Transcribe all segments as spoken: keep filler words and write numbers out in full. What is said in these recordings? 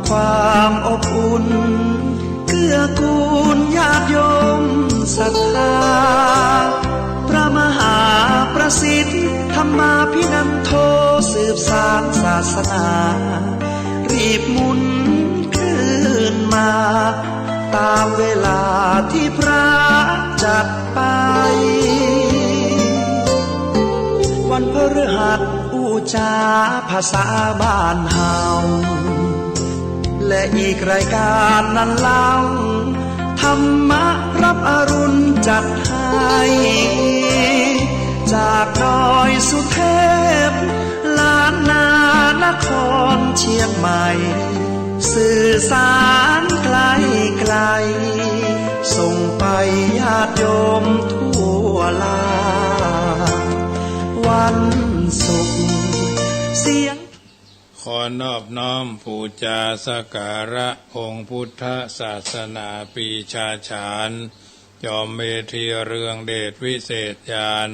ความอบอุ่น เกื้อกูลญาติโยมศรัทธา พระมหาประสิทธิ์ ธรรมาภินันโท สืบสานศาสนา รีบหมุนคืนมา ตามเวลาที่พระจัดไป วันพฤหัสอู้จ๋าภาษาบ้านเฮา และอีกรายการนั้นเล่า ธรรมะรับอรุณจัดให้ จากดอยสุเทพ ล้านนานครเชียงใหม่ สื่อสารไกลไกล ส่งไปญาติโยมทั่วลา วันศุกร์ เสียง ขอนอบน้อมปู๋จาสักการะองค์พุทธศาสดาปีชาฉาน จอมเมธีเรืองเดชวิเศษญาณ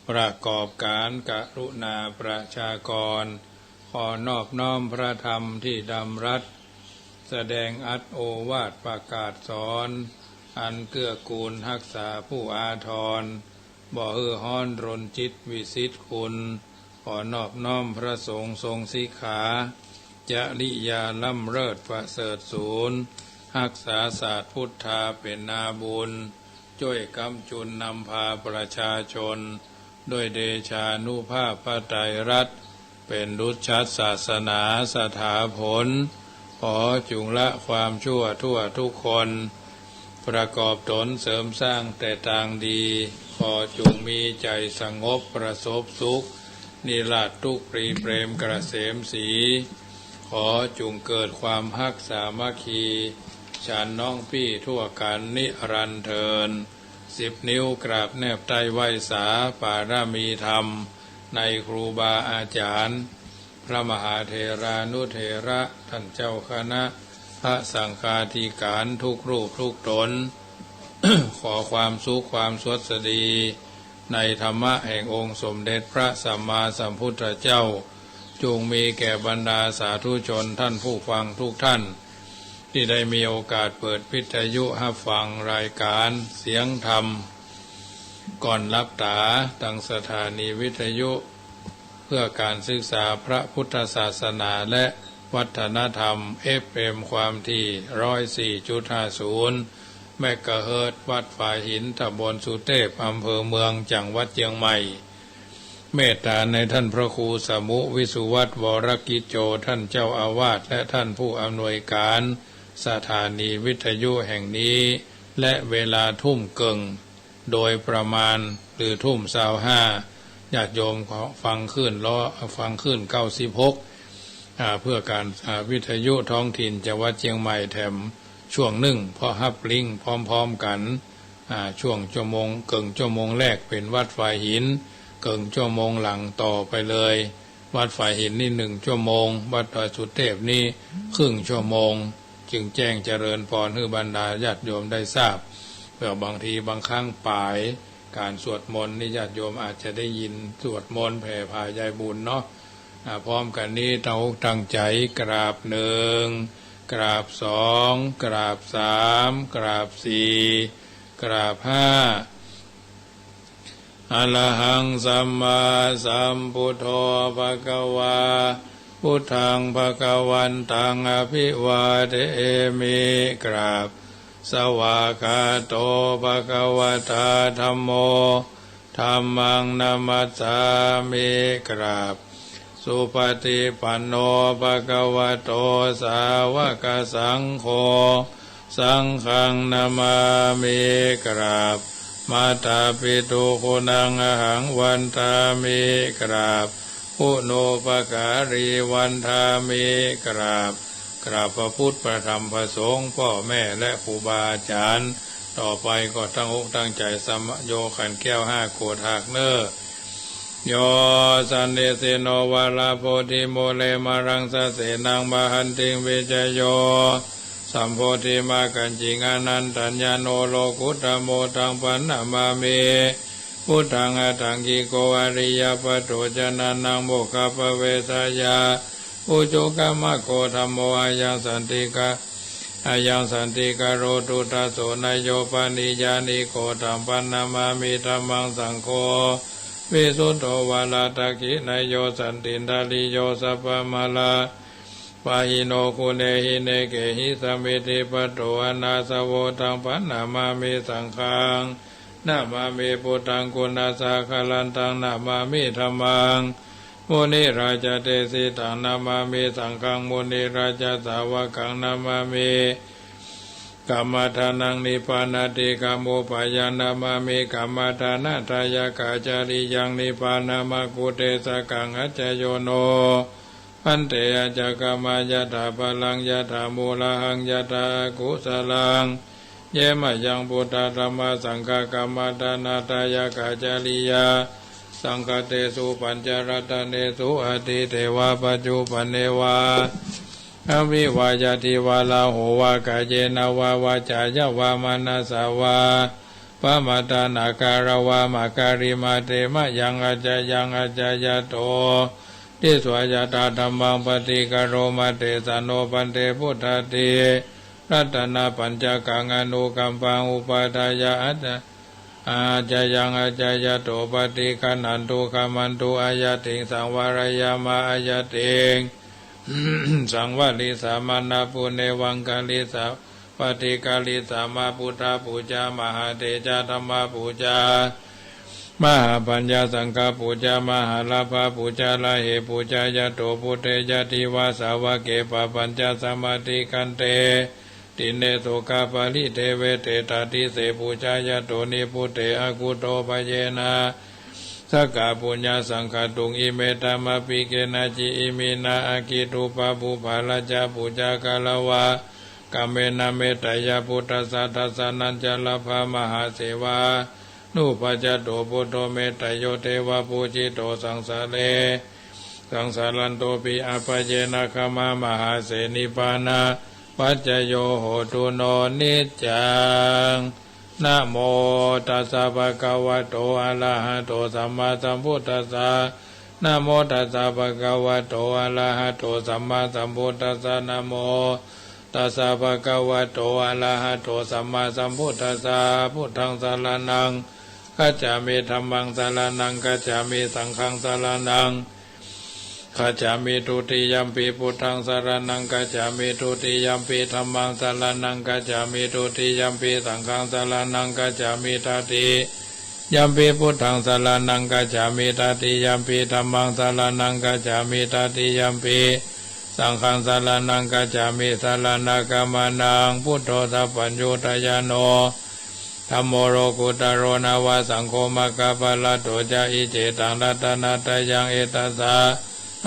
ประกอบก๋านกรุณาประชากร ขอนอบน้อมพระธรรมที่ดำรัส แสดงอัตถ์โอวาทประกาศสอน อันเกื้อกูลฮักษาผู้อาทร บ่หื้อฮ้อนรนจิตวิสิทธิ์คุณ ขอนอบน้อมพระสงฆ์ทรงสิกขา จริยาล้ำเลิศประเสริฐสูน ฮักษาศาสตร์พุทธาเป๋นนาบุญ จ้วยก๊ำจุนนำพาประชาชน ด้วยเดชานุภาพพระไตรรัตน์ เป๋นดุจฉัตรศาสนาสถาผล ขอจุ่งละความชั่วทั่วทุกคน ประกอบตนเสริมสร้างแต่ตางดี ขอจุ่งมีใจ๋สงบประสบสุข นิราศทุกข์ปรีเปรมเกษมศรี ขอจุ่งเกิดความฮักสามัคคี ฉันน้องปี้ทั่วกั๋นนิรันดร์เทอญ สิบนิ้วกราบแนบใต้ไหว้สาปารมีธรรม ในครูบาอาจ๋ารย์ พระมหาเถรานุเถระ ท่านเจ้าคณะ พระสังฆาธิการทุกรูปทุกต๋น ขอความสุขความสวัสดี ในธรรมะแห่งองค์สมเด็จพระสัมมาสัมพุทธเจ้า จุ่งมีแก่บรรดาสาธุชนท่านผู้ฟังทุกท่าน ตี้ได้มีโอกาสเปิดวิทยุฮับฟังรายก๋านเสียงธรรม ก่อนหลับต๋า ตางสถานีวิทยุ เพื่อก๋านศึกษาพระพุทธศาสนาและวัฒนธรรม เอฟเอ็ม ความถี่ ร้อยสี่จุดห้าศูนย์ เมกะเฮิรตซ์ วัดฝายหิน ต๋ำบลสุเตพ อำเภอเมือง จังหวัดเจียงใหม่ เมตต๋าในท่านพระครูสมุห์ วิสุวัฒน์ วรกิจโจ ท่านเจ้าอาวาส และท่านผู้อำนวยก๋านสถานีวิทยุแห่งนี้ และเวลาทุ่มเกิ่ง โดยประมาณ หรือทุ่มซาวห้า ญาติโยมฟังคลื่นร้อย ฟังคลื่นเก้าสิบหก อ่า เพื่อก๋าน อ่า วิทยุท้องถิ่นจังหวัดเจียงใหม่แถมช่วงนึ่ง เพราะฮับลิงก์พร้อมๆ กั๋น อ่า ช่วงชั่วโมง เกิ่งชั่วโมงแรกเป๋นวัดฝายหิน เกิ่งชั่วโมงหลังต่อไปเลย วัดฝายหินนี่หนึ่งชั่วโมง วัดดอยสุเตพนี่ครึ่งชั่วโมง จึงแจ้งเจริญพรหื้อบรรดาญาติโยมได้ทราบ เผื่อบางทีบางครั้งป๋ายก๋านสวดมนต์นี่ญาติโยมอาจจะได้ยินสวดมนต์แผ่ผายายบุญเนาะ อ่า พร้อมกั๋นนี้ตั้งอกตั้งใจ๋กราบหนึ่ง กราบสอง กราบสาม กราบสี่ กราบห้า อะระหังสัมมาสัมพุทโธ ภะคะวา พุทธัง ภะคะวันตัง อะภิวาเทมิ กราบ สวากขาโต ภะคะวะตา ธัมโม ธัมมัง นะมัสสามิ กราบ สุปฏิปันโน ภะคะวะโต สาวกสังโฆ สังฆัง นะมามิ กราบ มาตาปิตุกูนัง อะหัง วันทามิ กราบ คุณูปการี วันทามิ กราบ กราบพระพุทธ พระธรรม พระสงฆ์ ป้อแม่ และครูบาอาจ๋ารย์ ต่อไปก็ตั้งอกตั้งใจ๋สมโยขันแก้วห้าโกฏหากเน่อ โย สันนิสินโน วาราโพธิมูเล มารังสะเสนัง มหันติง วิจโย สัมโพธิมะกัจฉิง อนันตัญญาโณ โลกุตตะโม ตัง พันนามามิ พุทธัง อัตถังคิโก อริยปัจโจ จนะนัง โมคคัพพะเวทะยะ Ujukāmako dhammo ayaṃ santikā, ayaṃ santikaro duddhaso nayyopaniyāniko taṃ paṇamāmi dhammaṃ saṅgho visuddho varadakkhiṇeyyo santindriyo sabbamalappahīno guṇehi nekehi samiddhipatto anāsavo taṃ paṇamāmi saṅghaṃ namāmi buddhaṃ guṇasāgarantaṃ namāmi dhammaṃ munirājadesitaṃ namāmi saṅghaṃ munirājasāvakaṃ namāmi kammadānaṃ nibbānāti kammupayaṃ namāmi kammadānadāyakācariyaṃ nibbānamaggū te sakaṃ accayo no bhante accakammaṃ yathā balaṃ yathā mūḷhaṃ yathā akusalaṃ ye mayaṃ buddha dhammā saṅghā kammadānadāyakācariyā saṅghattesu pañcaratnesu atīte va paccuppane va abbhi vā yadi vā rāhu vā kāyena vā vācāya vā manasā vā pamattā nakāra vā makkharīmā te mayaṃ accayaṃ accayato disvā yathā dhammaṃ paṭikkaromatthe sano bhante buddhāti ratanapañcakaṃ anukampaṃ upādāya acca accayaṃ accayato paṭiggaṇhantu khamatu ayatiṃ saṃvareyya ma ayatiṃ saṃvarissāma na punevaṃ karissāma paṭikkarissāma buddhapūjā mahātejadhammapūjā mahāpaññasaṅghapūjā mahālābhapūjā rahehi pūjā yato buddhe yadi vā sāvake papañca samādhikkhanti dine sokaparidevehi tadise pūjā yato nibbute akudhobayena sakkaṃ puññasaṅkhātuṃ ime dhammapi kenaci iminā aggi dubbabhū bārajja pūjā katvā kammena metteyya buddhassa dassanañca labhā mahāsevā nupajjhato buddho metteyyo devapūjito saṃsāre saṃsarantopi abyāpajjena khamā mahāse nibbānapaccayo hotu no niccaṃ. Namo tassa bhagavato arahato sammāsambuddhassa. Namo tassa bhagavato arahato sammāsambuddhassa. Namo tassa bhagavato arahato sammāsambuddhassa. Buddhaṃ saraṇaṃ gacchāmi. Dhammaṃ saraṇaṃ gacchāmi. Saṅghaṃ saraṇaṃ gacchāmi. Dutiyampi buddhaṃ saraṇaṃ gacchāmi. Dutiyampi dhammaṃ saraṇaṃ gacchāmi. Dutiyampi saṅghaṃ saraṇaṃ gacchāmi. Tatiyampi buddhaṃ saraṇaṃ gacchāmi. Tatiyampi dhammaṃ saraṇaṃ gacchāmi. Tatiyampi saṅghaṃ saraṇaṃ gacchāmi. Saraṇagamanaṃ. Buddho sabbaññutañāṇo dhammo lokuttaro navasaṅkho maggaphalaṭṭho ca. Iccetaṃ ratanattayaṃ etassa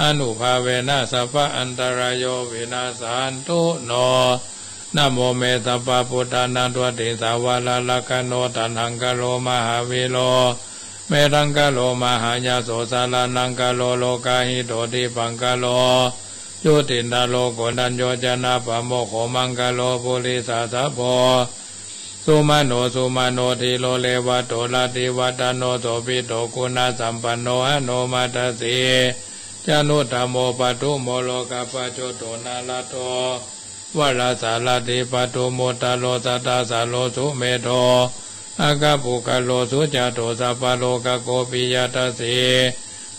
ānubhāvena sabba antarāyo vināsantu no. Namo me sabbabuddhānaṃ dvattiṃsavāralakkhaṇo taṇhaṅkaro mahāvīro medhaṅkaro mahāyaso saraṇaṅkaro lokahito dīpaṅkaro jutindarokoṇañño janapāmokkho maṅgalo purisāsabho sumano sumano dhīro reva to rativaḍḍhano sobhito guṇasampanno anomadassī januttamo padumo lokapajjoto nārado varasārathī padumuttaro sattasāro sumedho maggapuggalosujāto sabbalokaggo piyadassī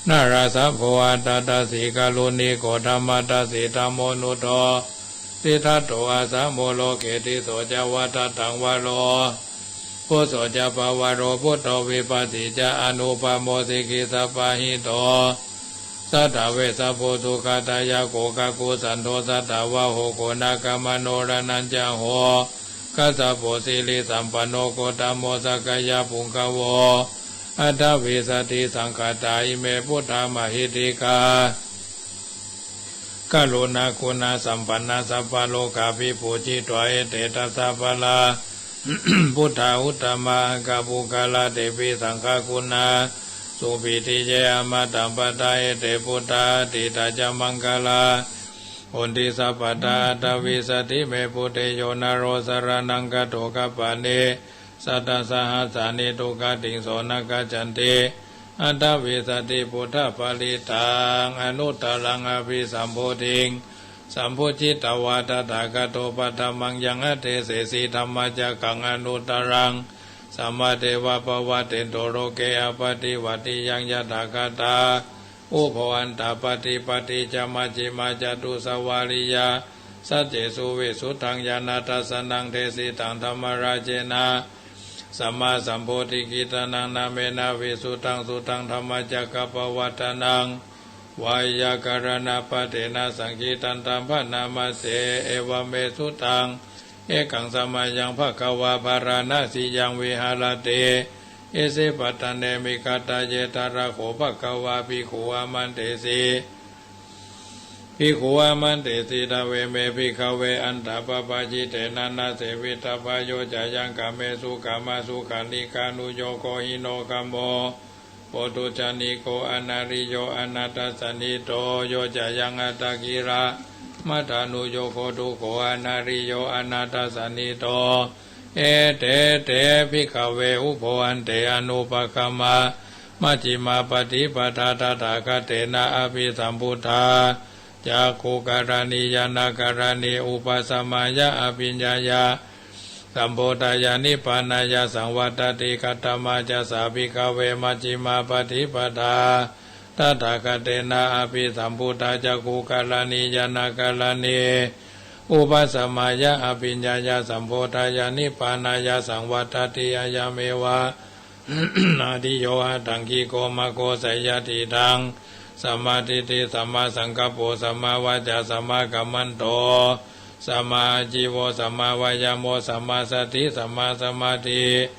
narāsabho atthadassī karuṇiko dhammadassi dhammo nuddho siddhato asamo loke tisso ca vattataṃ varo phusso ca pavaro buddho vipassī ca anūpamo sikhī sabbahito satthā vessabhū sukhāta yako kakusandho satthavāho koṇāgamano raṇañjaho kassapo sirisampanno gotamo sakyapuṅgavo aṭṭhavīsati saṅkhātā ime buddhā mahiddhikā karuṇāguṇasampannā sabbalokābhipūjitā ete dasabalā buddhā uttamā aggapuggalā tepi saṅghaguṇā supiti ye amataṃ paṭṭhā ete buddhā atītā ca maṅgalā honti sabbadā. Aṭṭhavīsati me buddhe yo naro saraṇaṃ gato kappāni sattasahassāni duggatiṃ so na gacchanti aṭṭhavīsatipuṭṭhaparittaṃ anuttaraṃ abhisambodhiṃ sambujjhitvā tathāgato paṭhamaṃ yaṃ adesesi dhammacakkaṃ anuttaraṃ samādeva pavattento loke appaṭivattiyaṃ yathāgatā ubho antā paṭipatti ca majjhimā catusavariyā saccesu visuddhaṃ ñāṇadassanaṃ desitaṃ dhammarājena sammāsambodhikittanaṃ nāmena visuddhaṃ suttaṃ dhammacakkappavattanaṃ veyyākaraṇapāṭhena saṅgītantam bhaṇāma se. Evaṃ me sutaṃ. Ekaṃ samayaṃ bhagavā bārāṇasiyaṃ viharati isipatane migadāye. Tatra kho bhagavā bhikkhū āmantesi. Bhikkhū āmantesi: Dveme, bhikkhave, antā pabbājetthena na sevitabbā. Yo cāyaṃ kāmesu kāmasukhallikānuyogo hīno gammo pothujjaniko anariyo anatthasañhito, yo cāyaṃ attakilamathānuyogo dukkho anariyo anatthasañhito. Ete te, bhikkhave, ubho ante anupagamma majjhimā paṭipadā tathāgatena abhisambuddhā cakkhukaraṇī ñāṇakaraṇī upasamāya abhiññāya sambodhāya nibbānāya saṃvattati. Katamā ca sā, bhikkhave, majjhimā paṭipadā tathāgatena abhisambuddhā cakkhukaraṇī ñāṇakaraṇī upasamāya abhiññāya sambodhāya nibbānāya saṃvattati? Ayameva ariyo aṭṭhaṅgiko maggo, seyyathidaṃ: sammādiṭṭhi sammāsaṅkappo sammāvācā sammākammanto sammāājīvo sammāvāyāmo sammāsati sammāsamādhi.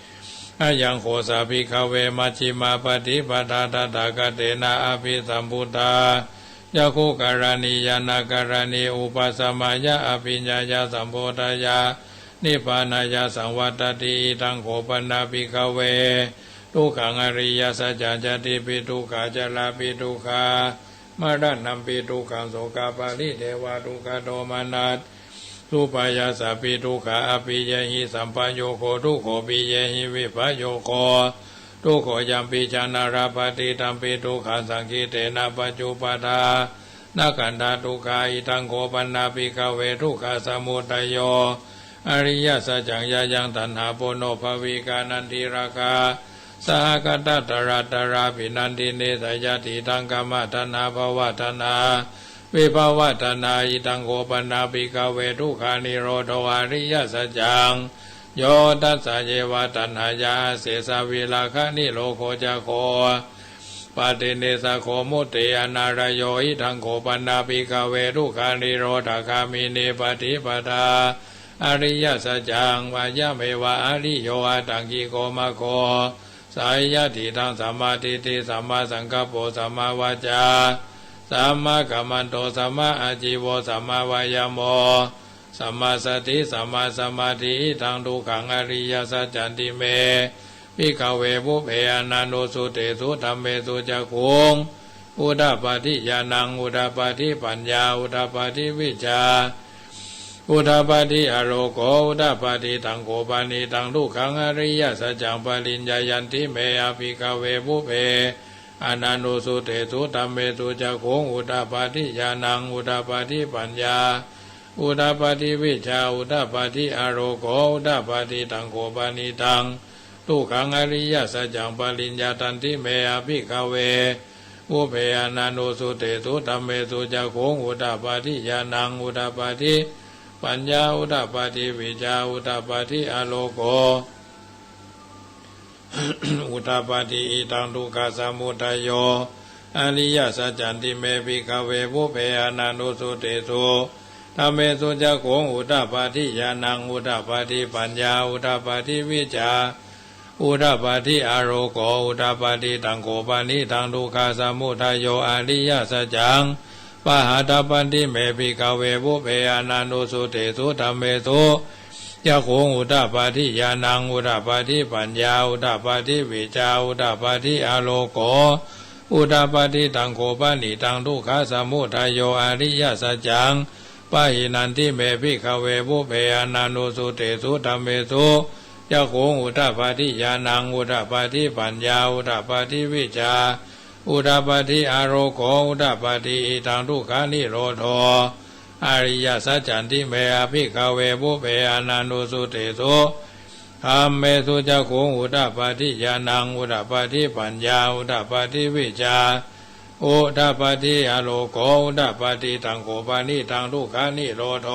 Ayaṃ kho sā, bhikkhave, majjhimā paṭipadā tathāgatena abhisambuddhā cakkhukaraṇī ñāṇakaraṇī upasamāya abhiññāya sambodhāya nibbānāya saṃvattati. Idaṃ kho pana, bhikkhave, dukkhaṃ ariyasaccaṃ: jātipi dukkhā jarāpi dukkhā maraṇampi dukkhaṃ sokaparidevadukkhadomanassupāyāsāpi dukkhā appiyehi sampayogo dukkho piyehi vippayogo dukkho yampicchaṃ na labhati tampi dukkhaṃ saṅkhittena pañcupādānakkhandhā dukkhā. Idaṃ kho pana, bhikkhave, dukkhasamudayo ariyasaccaṃ: yāyaṃ taṇhā ponobbhavikā nandirāgasahagatā tatratatrābhinandinī, seyyathidaṃ: kāmataṇhā bhavataṇhā vibhavataṇhā. Idaṃ kho pana, bhikkhave, dukkhanirodho ariyasaccaṃ: yo tassāyeva taṇhāya asesavirāganirodho cāgo paṭinissaggo mutti anālayo. Idaṃ kho pana, bhikkhave, dukkhanirodhagāminī paṭipadā ariyasaccaṃ: ayameva ariyo aṭṭhaṅgiko maggo, seyyathidaṃ: sammādiṭṭhi sammāsaṅkappo sammāvācā sammākammanto sammāājīvo sammāvāyāmo sammāsati sammāsamādhi. Idaṃ dukkhaṃ ariyasaccanti me, bhikkhave, pubbe ananussutesu dhammesu cakkhuṃ udapādi ñāṇaṃ udapādi paññā udapādi vijjā udapādi āloko udapādi. Taṃ kho panidaṃ dukkhaṃ ariyasaccaṃ pariññeyyanti me, bhikkhave, pubbe ananussutesu dhammesu cakkhuṃ udapādi ñāṇaṃ udapādi paññā udapādi vijjā udapādi āloko udapādi. Taṃ kho panidaṃ dukkhaṃ ariyasaccaṃ pariññātanti me, bhikkhave, pubbe ananussutesu dhammesu cakkhuṃ udapādi ñāṇaṃ udapādi paññā udapādi vijjā udapādi āloko udapādi. Idaṃ dukkhasamudayo ariyasaccanti me, bhikkhave, pubbe ananussutesu dhammesu cakkhuṃ udapādi ñāṇaṃ udapādi paññā udapādi vijjā udapādi āloko udapādi. Taṃ kho panidaṃ dukkhasamudayo ariyasaccaṃ pahātabbanti me, bhikkhave, pubbe ananussutesu dhammesu cakkhuṃ udapādi ñāṇaṃ udapādi paññā udapādi vijjā udapādi āloko udapādi. Taṃ kho panidaṃ dukkhasamudayo ariyasaccaṃ pahīnanti me, bhikkhave, pubbe ananussutesu dhammesu จักขุง อุดปาทิญาณัง อุดปาทิปัญญา อุดปาทิวิชชา อุดปาทิอาโลโก อุดปาทิ อิทัง ทุกขนิโรโธ อริยสัจจันติเม ภิกขเว ปุพเพอนันตุสุเตสุ ธัมเมสุ จักขุง อุดปาทิญาณัง อุดปาทิปัญญา อุดปาทิวิชชา อุดปาทิอาโลโก อุดปาทิ ตัง โข ปะนิทัง ทุกขนิโรโธ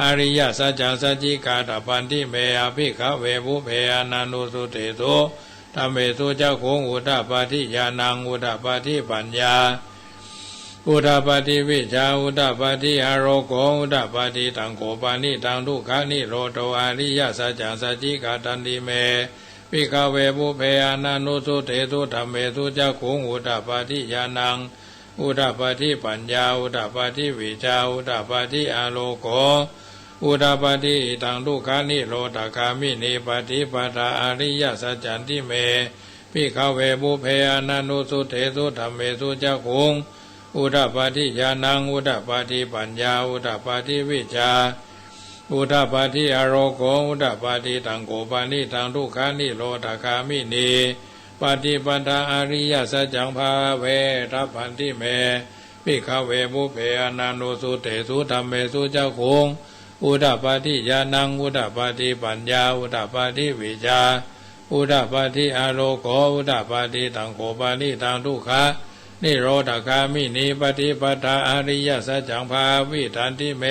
อริยสัจจัง สัจจิกาตะปันติเม ภิกขเว ปุพเพอนันตุสุเตสุ ธัมเมสุ จักขุง อุดปาทิญาณัง อุดปาทิปัญญา อุดปาทิวิชชา อุดปาทิอาโลโก อุดปาทิ ตัง โข ปะนิทัง ทุกขนิโรโธ อริยสัจจัง สัจจิกาตันติเม ภิกขเว ปุพเพอนันตุสุเตสุ ธัมเมสุ จักขุง อุดปาทิญาณัง อุดปาทิปัญญา อุดปาทิวิชชา อุดปาทิอาโลโก อุดปาทิ อิทัง ทุกขนิโรธคามินี ปฏิปทา อริยสัจจันติเม ภิกขเว ปุพเพอนันตุสุเตสุ ธัมเมสุ จักขุง อุดปาทิญาณัง อุดปาทิปัญญา อุดปาทิวิชชา อุดปาทิอาโลโก อุดปาทิ ตัง โข ปะนิทัง ทุกขนิโรธคามินี ปฏิปทา อริยสัจจัง ภาเวทัพพันติเม ภิกขเว ปุพเพอนันตุสุเตสุ ธัมเมสุ จักขุง อุดปาทิญาณัง อุดปาทิปัญญา อุดปาทิวิชชา อุดปาทิอาโลโก อุดปาทิ ตัง โข ปะนิทัง ทุกขนิโรธคามินี ปฏิปทา อริยสัจจัง ภาวิทันติเม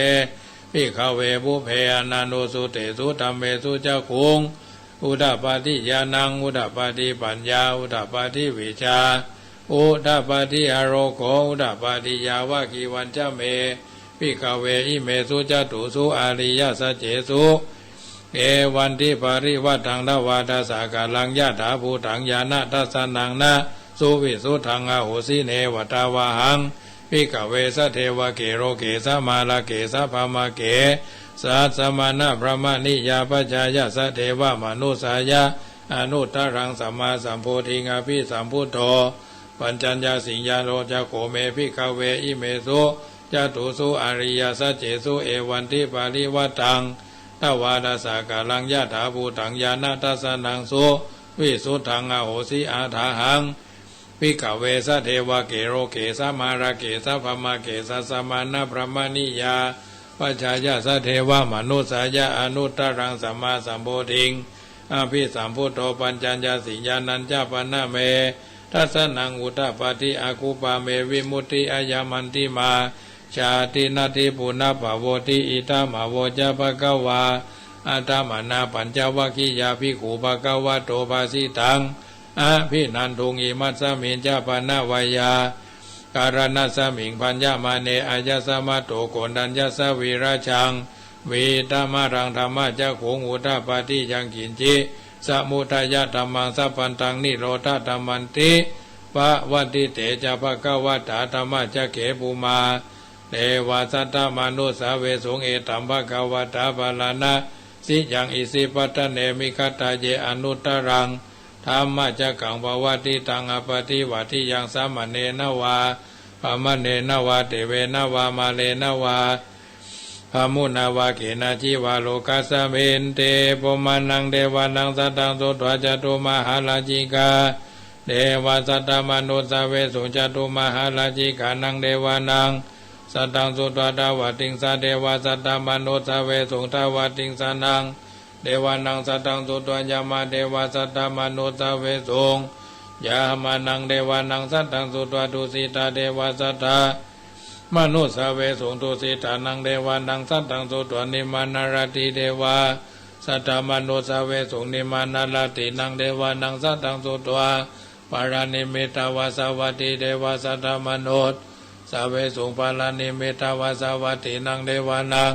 ภิกขเว ปุพเพอนันตุสุเตสุ ธัมเมสุ จักขุง อุดปาทิญาณัง อุดปาทิปัญญา อุดปาทิวิชชา อุดปาทิอาโลโก อุดปาทิ ยาวะกีวัญจะเม ภิกขเว อิเมสุจตุสุ อริยสัจเจสุ เอวันติปริวัตตัง ทวาทะสะกะลัง ยะถาภูตัง ญาณทัสสะนัง นะสุวิสุทธัง อโหสิ เนวะทะวาหัง ภิกขเว สะเทวะเก โลเก สะมะระเก สะพะมะเก สัสสะมะนะพะมะนิยา ปัจจายะ สะเทวะมะนุสสายะ อนุตตะรัง สัมมาสัมโพธิง อภิสัมพุทโธ ปัญจัญญาสิง ญาโณ จักโข เม ภิกขเว อิเมสุจตุสุ อริยสัจเจสุ เอวันติปริวัตตัง ทวาทะสะกะลัง ยะถาภูตัง ญาณทัสสะนัง สุวิสุทธัง อโหสิ อาถาหัง ภิกขเว สะเทวะเก โลเก สะมะระเก สะพะมะเก สัสสะมะนะพะมะนิยา ปัจจายะ สะเทวะมะนุสสายะ อนุตตะรัง สัมมาสัมโพธิง อภิสัมพุทโธ ปัญจัญญาสิง ญาณัญจะปะนะ เม ทัสสะนัง อุดปาทิ อกุปปา เม วิมุตติ อะยะมันติมา ชาติ นัตถิ ปุนะปะโวติ อิทัมมะโวจะ ภะคะวา อะถะมะนะ ปัญจวัคคียาภิกขุ ภะคะวะโต ภาสิตัง อะภินันทุง อิมัสสะมิญจะ ปะนะวะยา กะระณัสสะมิง ภัญญะมะเน อะยัสสะมะโต โกณฑัญญะสะ วีระชัง วีตะมะรัง ธัมมะจักขุง อุดปาทิ ยังกิญจิ สะมุทะยะธัมมัง สัพพันตัง นิโรธะธัมมันติ ปะวัตติ เตจะ ภะคะวะตา ธัมมะจักเข ภูมา เดวา สัตถะมะนุสสาเวสุง เอตัม ภะคะวะตา ปะราณะสิยัง อิสิปัตถะเน มิคทาเย อนุตตะรัง ธัมมะจักขัง ปะวัตติตัง อะปะติวัตติยัง สะมะเณนะวา พะมะเณนะวา เตเวนะวา มาเรนะวา พะมุนาวา เขนะจิวา โลกัสสะมินติ พรหมานัง เดวานัง สัตถัง สุत्वा จตุมหาราจิกา เดวา สัตถะมะนุสสาเวสุง จตุมหาราจิกานัง เดวานัง สัตถัง สุत्वा ทวติงสา เดวา สัตถะมะนุสสาเวสุง ทวติงสานัง เดวานัง สัตถัง สุत्वा ยามา เดวา สัตถะมะนุสสาเวสุง ยามานัง เดวานัง สัตถัง สุत्वा ทุสิตา เดวา สัตถะมะนุสสาเวสุง ทุสิตานัง เดวานัง สัตถัง สุत्वा นิมมานารติ เดวา สัตถะมะนุสสาเวสุง นิมมานารตินัง เดวานัง สัตถัง สุत्वा ปารานิมมิตาวาสาวัตติ เดวา สัตถะมะนุสสาเวสุง ปารานิมมิตาวาสาวัตตินัง เดวานัง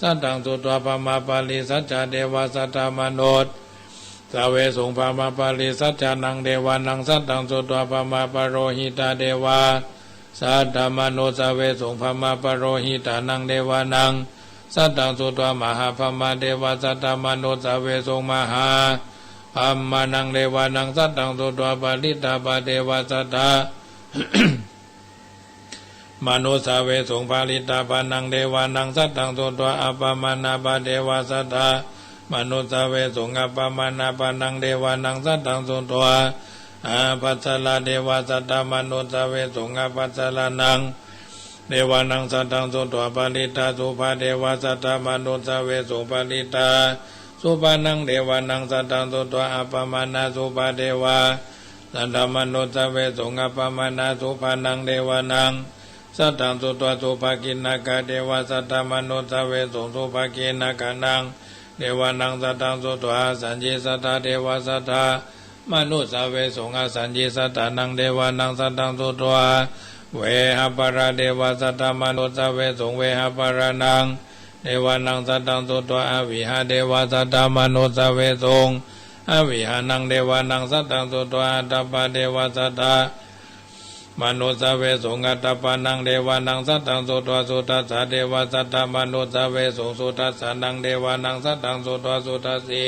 สัตถัง สุत्वा พะมาปาริสัจจา เดวา สัตถะมะนุสสาเวสุง พะมาปาริสัจจานัง เดวานัง สัตถัง สุत्वा พะมาปะโรหิตา เดวา สัตถะมะนุสสาเวสุง พะมาปะโรหิตานัง เดวานัง สัตถัง สุत्वा มหาพะมา เดวา สัตถะมะนุสสาเวสุง มหาพะมานัง เดวานัง สัตถัง สุत्वा ปะริตตาปา เดวา สัตถะมะนุสสาเวสุง ปะริตตาปานัง เดวานัง สัตถัง สุत्वा อัปปะมาณาปา เดวา สัตถะ manussāvesuṃ. Appamāṇā pāṇaṃ devānaṃ saddaṃ sutvā, ābhassarā devā saddamanussāvesuṃ. Ābhassarānaṃ devānaṃ saddaṃ sutvā, parittā subhā devā saddamanussāvesuṃ. Parittā subhānaṃ devānaṃ saddaṃ sutvā, appamāṇā subhā devā saddamanussāvesuṃ. Appamāṇā subhānaṃ devānaṃ saddaṃ sutvā, subhakiṇhakā devā saddamanussāvesuṃ. Subhakiṇhakānaṃ devānaṃ saddaṃ sutvā, āsaññī saddā devā saddamanussāvesuṃ. Āsaññī saddānaṃ devānaṃ saddaṃ sutvā, vehapphalā devā saddamanussāvesuṃ. Vehapphalānaṃ devānaṃ saddaṃ sutvā, avihā devā saddamanussāvesuṃ. Avihānaṃ devānaṃ saddaṃ sutvā, atappā devā saddamanussāvesuṃ. Atappānaṃ devānaṃ saddaṃ sutvā, sudassā devā saddamanussāvesuṃ. Sudassānaṃ devānaṃ saddaṃ sutvā, sudassī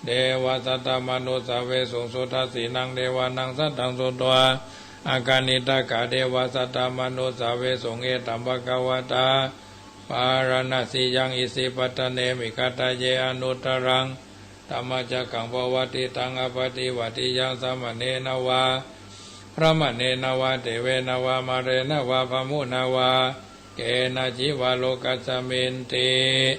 devā saddamanussāvesuṃ. Sudassīnaṃ devānaṃ saddaṃ sutvā, akaniṭṭhakā devā saddamanussāvesuṃ. Etaṃ bhagavatā bārāṇasiyaṃ isipatane migadāye anuttaraṃ dhammacakkaṃ pavattitaṃ appaṭivattiyaṃ samaṇena vā brāhmaṇena vā devena vā mārena vā brahmunā vā kenaci vā lokasminti.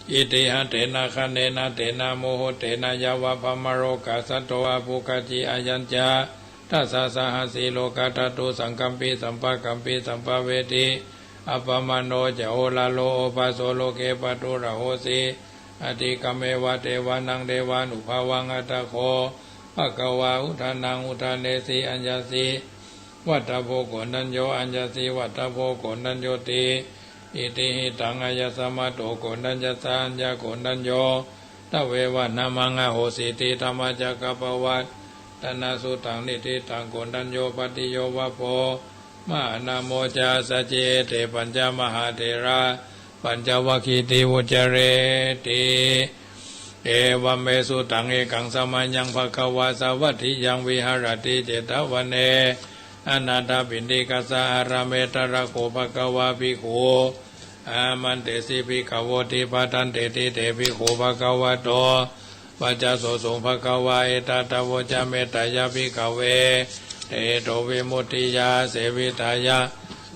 Itiha tena khaṇena tena muhuttena yāva brahmalokā saddo abbhuggacchi. Ayañca dasasahassī lokadhātu saṅkampi sampakampi sampavedhi. Appamāṇo ca oḷāro obhāso loke pāturahosi. Atikkammeva devānaṃ devānubhāvaṃ. Atha kho bhagavā udānaṃ udānesi: Aññāsi vata bho Koṇḍañño, aññāsi vata bho Koṇḍaññoti. Itihidaṃ āyasmato Koṇḍaññassa aññākoṇḍañño tveva nāmaṃ ahosīti. Dhammacakkappavattana sutaṃ. Niṭṭhitaṃ Koṇḍañño bhaddiyo vappo mahānāmo ca saji. Ete pañca mahātherā pañcavaggīti vuccareti. Evaṃ me sutaṃ. Ekaṃ samayaṃ bhagavā sāvatthiyaṃ viharati jetavane anāthapiṇḍikassa ārāme. Tatra kho bhagavā bhikkhū āmantesi bhikkhavoti. Bhadanteti te bhikkhū bhagavato paccassosuṃ. Bhagavā etadavoca: Mettāya bhikkhave cetovimuttiyā sevitāya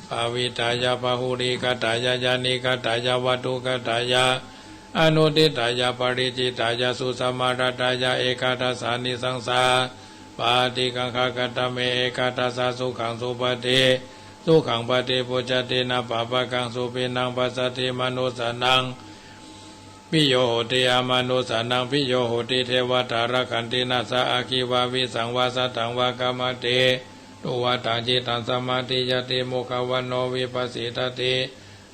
bhāvitāya bahulīkatāya yānīkatāya vatthukatāya anuṭṭhitāya paricitāya susamāraddhāya ekādasānisaṃsā paṭikaṅkhā. Katame ekādasa? Sukhaṃ supati, sukhaṃ paṭibujjhati, na pāpakaṃ supinaṃ passati, manussānaṃ piyo hoti, amanussānaṃ piyo hoti, devatā rakkhanti, nāssa aggi vā visaṃ vā satthaṃ vā kamati, tuvaṭaṃ cittaṃ samādhiyati, mukhavaṇṇo vippasīdati,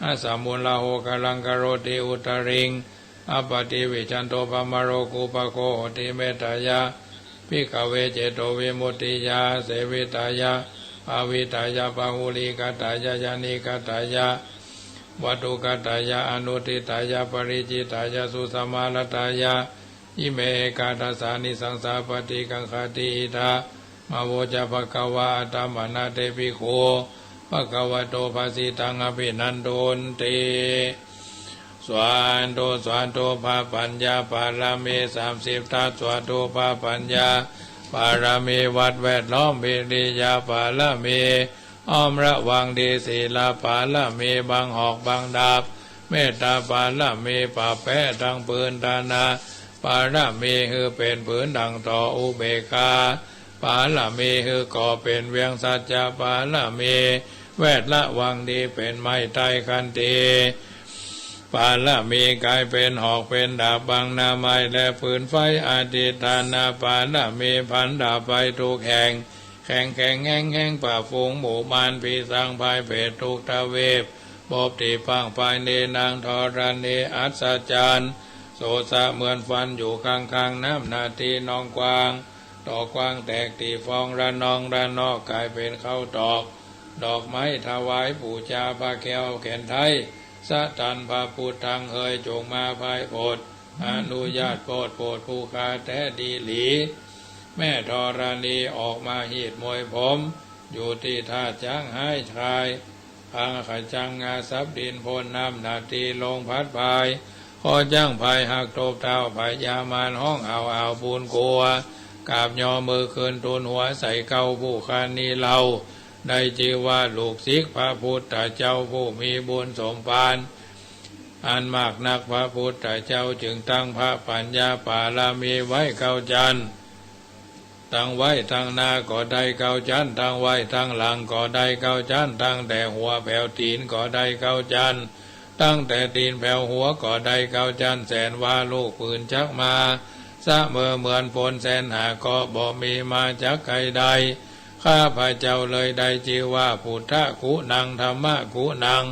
asamūḷho kālaṃ karoti, uttariṃ appaṭivijjhanto brahmalokūpago hoti. Mettāya bhikkhave cetovimuttiyā sevitāya bhāvitāya bahulīkatāya yānīkatāya vatthukatāya anuṭṭhitāya paricitāya susamāraddhāya ime ekādasānisaṃsā paṭikaṅkhati. Idamavoca bhagavā. Attamanā te bhikkhū bhagavato bhāsitaṃ abhinandunti. Sādhu, sādhu. พระปัญญาบารมีสามสิบทัศน์ สาธุ พระปัญญาบารมี วัดแวดล้อม วิริยะบารมี อ้อมระวังดี ศีลบารมี บังหอกบังดาบ เมตตาบารมี ปราบแพ้ทั้งปืน ฐานะบารมี หื้อเป๋นผืนดั่งต่อ อุเบกขาบารมี หื้อก่อเป๋นเวียง สัจจะบารมี แวดระวังดี เป๋นไม้ไต้ ขันติบารมี ก๋ายเป๋นหอกเป๋นดาบ บังหน้าไม้และปืนไฟ อธิฏฐานบารมี ผันดาบไปทุกแห่ง แข็งแข็งแฮงแฮง ปราบฝูงหมู่มาร ผีสางพรายเปรตทุกทวีป ภพตี้พังภายในนางธรณี อัศจรรย์ โสสะเหมือนฟันอยู่ข้างๆ น้ำหน้าตี้หนองกว้าง ตอกกว้างแตกตี้ฟอง ระนองระนอกก๋ายเป๋นข้าวตอก ดอกไม้ถวายปู๋จา พระแก้วแก่นไทย สตัณภะพุทธัง เหยจงมาพายโผด อนุญาตโปรด โผดผู้ข้าแต๊ดีหลี แม่ธรณีออกมาหีดมวยผม อยู่ตี้ท่าจ๊างฮ้ายคาย พาขจังงาสับดินพ่น น้ำหน้าตี้ลงพัดพาย พอจ๊างพายหักตบเท้า พญามารฮ้องอ้าวอ้าวปูนกั๋ว กราบยอมือขึ้นตูนหัวใส่เกล้า ผู้ข้านี้เล่า ได้จื้อว่าลูกศิษย์พระพุทธเจ้าผู้มีบุญสมภารอันมากนัก พระพุทธเจ้าจึงตั้งพระปัญญาปารมีไว้เก้าจั้น ตั้งไว้ตังหน้าก็ได้เก้าจั้น ตั้งไว้ตังหลังก็ได้เก้าจั้น ตั้งแต่หัวแผวตี๋นก็ได้เก้าจั้น ตั้งแต่ตี๋นแผวหัวก็ได้เก้าจั้น แสนว่าลูกปืนจักมา เสมอเหมือนฝนแสนหาก็บ่มีมาจักใค่ได้ ข้าพเจ้าเลยได้จื้อว่า พุทธกุณัง ธัมมกุณัง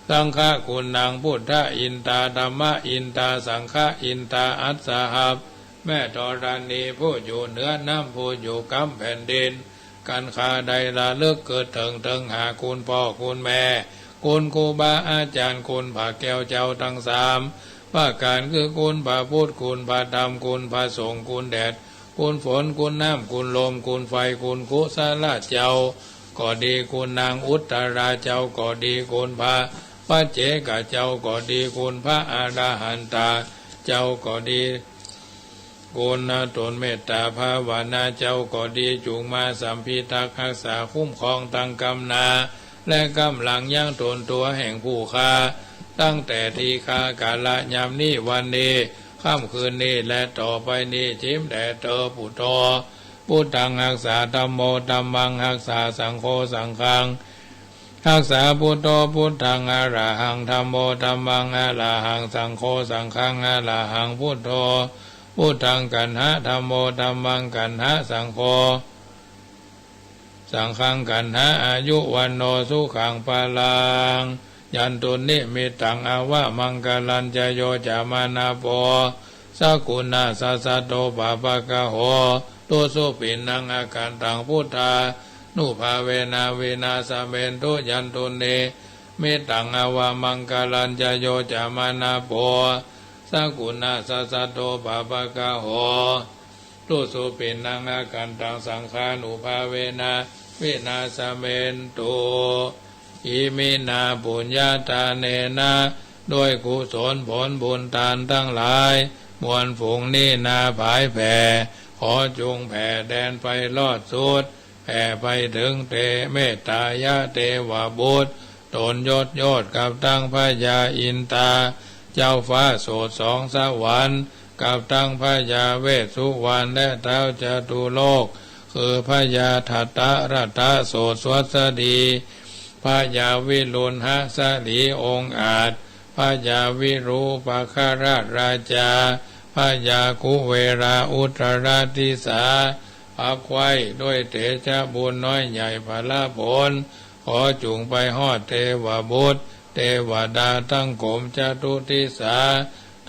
สังฆกุณัง พุทธอินตา ธัมมอินตา สังฆอินตา อัสสหัพ แม่ธรณีผู้อยู่เหนือน้ำ ผู้อยู่กำแผ่นดิน กันข้าได้ระลึกกึ๊ดเถิง เถิงหาคุณพ่อคุณแม่ คุณครูบาอาจารย์ คุณพระแก้วเจ้าตังสามประก๋าน คือคุณพระพุทธ คุณพระธรรม คุณพระสงฆ์ คุณแดด คุณฝน คุณน้ำ คุณลม คุณไฟ คุณกุศลเจ้าก็ดี คุณนางอุตตราเจ้าก็ดี คุณพระปัจเจกเจ้าก็ดี คุณพระอรหันตาเจ้าก็ดี คุณตนเมตตาภาวนาเจ้าก็ดี จุ่งมาสัมพิทักษ์ฮักษาคุ้มครองตังกำหน้า และกำหลังยังตนตั๋วแห่งผู้ข้า ตั้งแต่ตี้ข้ากาละยามนี้ วันนี้ ค่ำคืนนี้ และต่อไปนี้ จิ่มแด่เตอ พุทโธ พุทธังฮักษา ธัมโม ธัมมังฮักษา สังโฆ สังฆังฮักษา พุทโธ พุทธังอะระหัง ธัมโม ธัมมังอะระหัง สังโฆ สังฆังอะระหัง พุทโธ พุทธังกัณหะ ธัมโม ธัมมังกัณหะ สังโฆ สังฆังกัณหะ อายุ วัณโณ สุขัง พลัง ยันตุ นิมิตตัง อวมังคลัญจะ โย จะมะนะโภ สกุณาสสะโท ปะปะกะโห ตุ สุปิณัง อาคันตัง พุทธานุภาเวนะ วินาสะเมนตุ ยันตุ นิมิตตัง อวมังคลัญจะ โย จะมะนะโภ สกุณาสสะโท ปะปะกะโห ตุ สุปิณัง อาคันตัง สังฆานุภาเวนะ วินาสะเมนตุ อิมินา ปุญญาทาเนนะ ด้วยกุศลผลบุญตานตังหลาย มวลฝูงนี้นาผายแผ่ ขอจุ่งแผ่แดนไปรอดสุด แผ่ไปเถิงเต เมตตายะเตวบุตร ตนยศโยชน์กับตังพญาอินตา เจ้าฟ้าโสดสองสวรรค์ กับตังพญาเวสสุวรรณ และท้าวจตุโลก คือพญาทัตตรัตตะโสดสวัสดี พญาวิรุฬหสลีองอาจ พญาวิรูปคราชราชา พญาคุเวราอุตตรดิสา ภับไขว้ด้วยเตชะบุญน้อยใหญ่ผละผล ขอจุ่งไปฮอดเตวบุตร เตวดาตังกรมจตุดิสา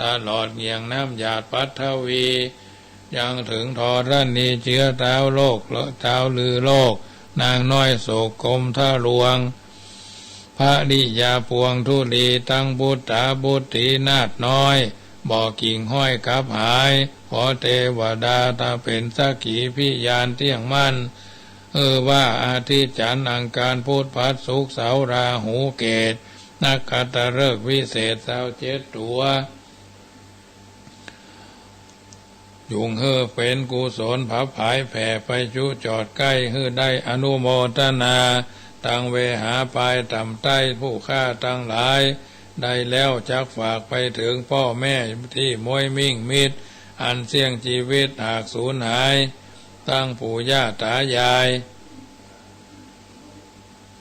ตลอดเหยี่ยงน้ำหยาดปัทวี ยังเถิงธรณีเจื้อท้าวโลก ท้าวลือโลก นางน้อยโสกกมทะลวง ภริยาปวงธุลี ตังปุตตาบุตรีนาถน้อย บ่กิ่งห้อยกลับหาย ขอเตวดาตาเป๋นสักขีพยานเตี้ยงมั่น เออว่าอาทิตย์จันทร์อังคารพุธพฤหัสศุกร์เสาร์ราหูเกตุ นักขัตฤกษ์วิเศษซาวเจ็ดตั๋ว จุ่งหื้อเป๋นกุศลผับผายแผ่ไปจุจอดใก้ หื้อได้อนุโมทนา ตังเวหาปายต่ำใต้ ผู้ข้าตังหลาย ได้แล้วจักฝากไปเถิงป้อแม่ตี้ม้วยมิ่งมิตร อันเสี้ยงจีวิตหากสูญหาย ตังปู่ย่าต๋ายาย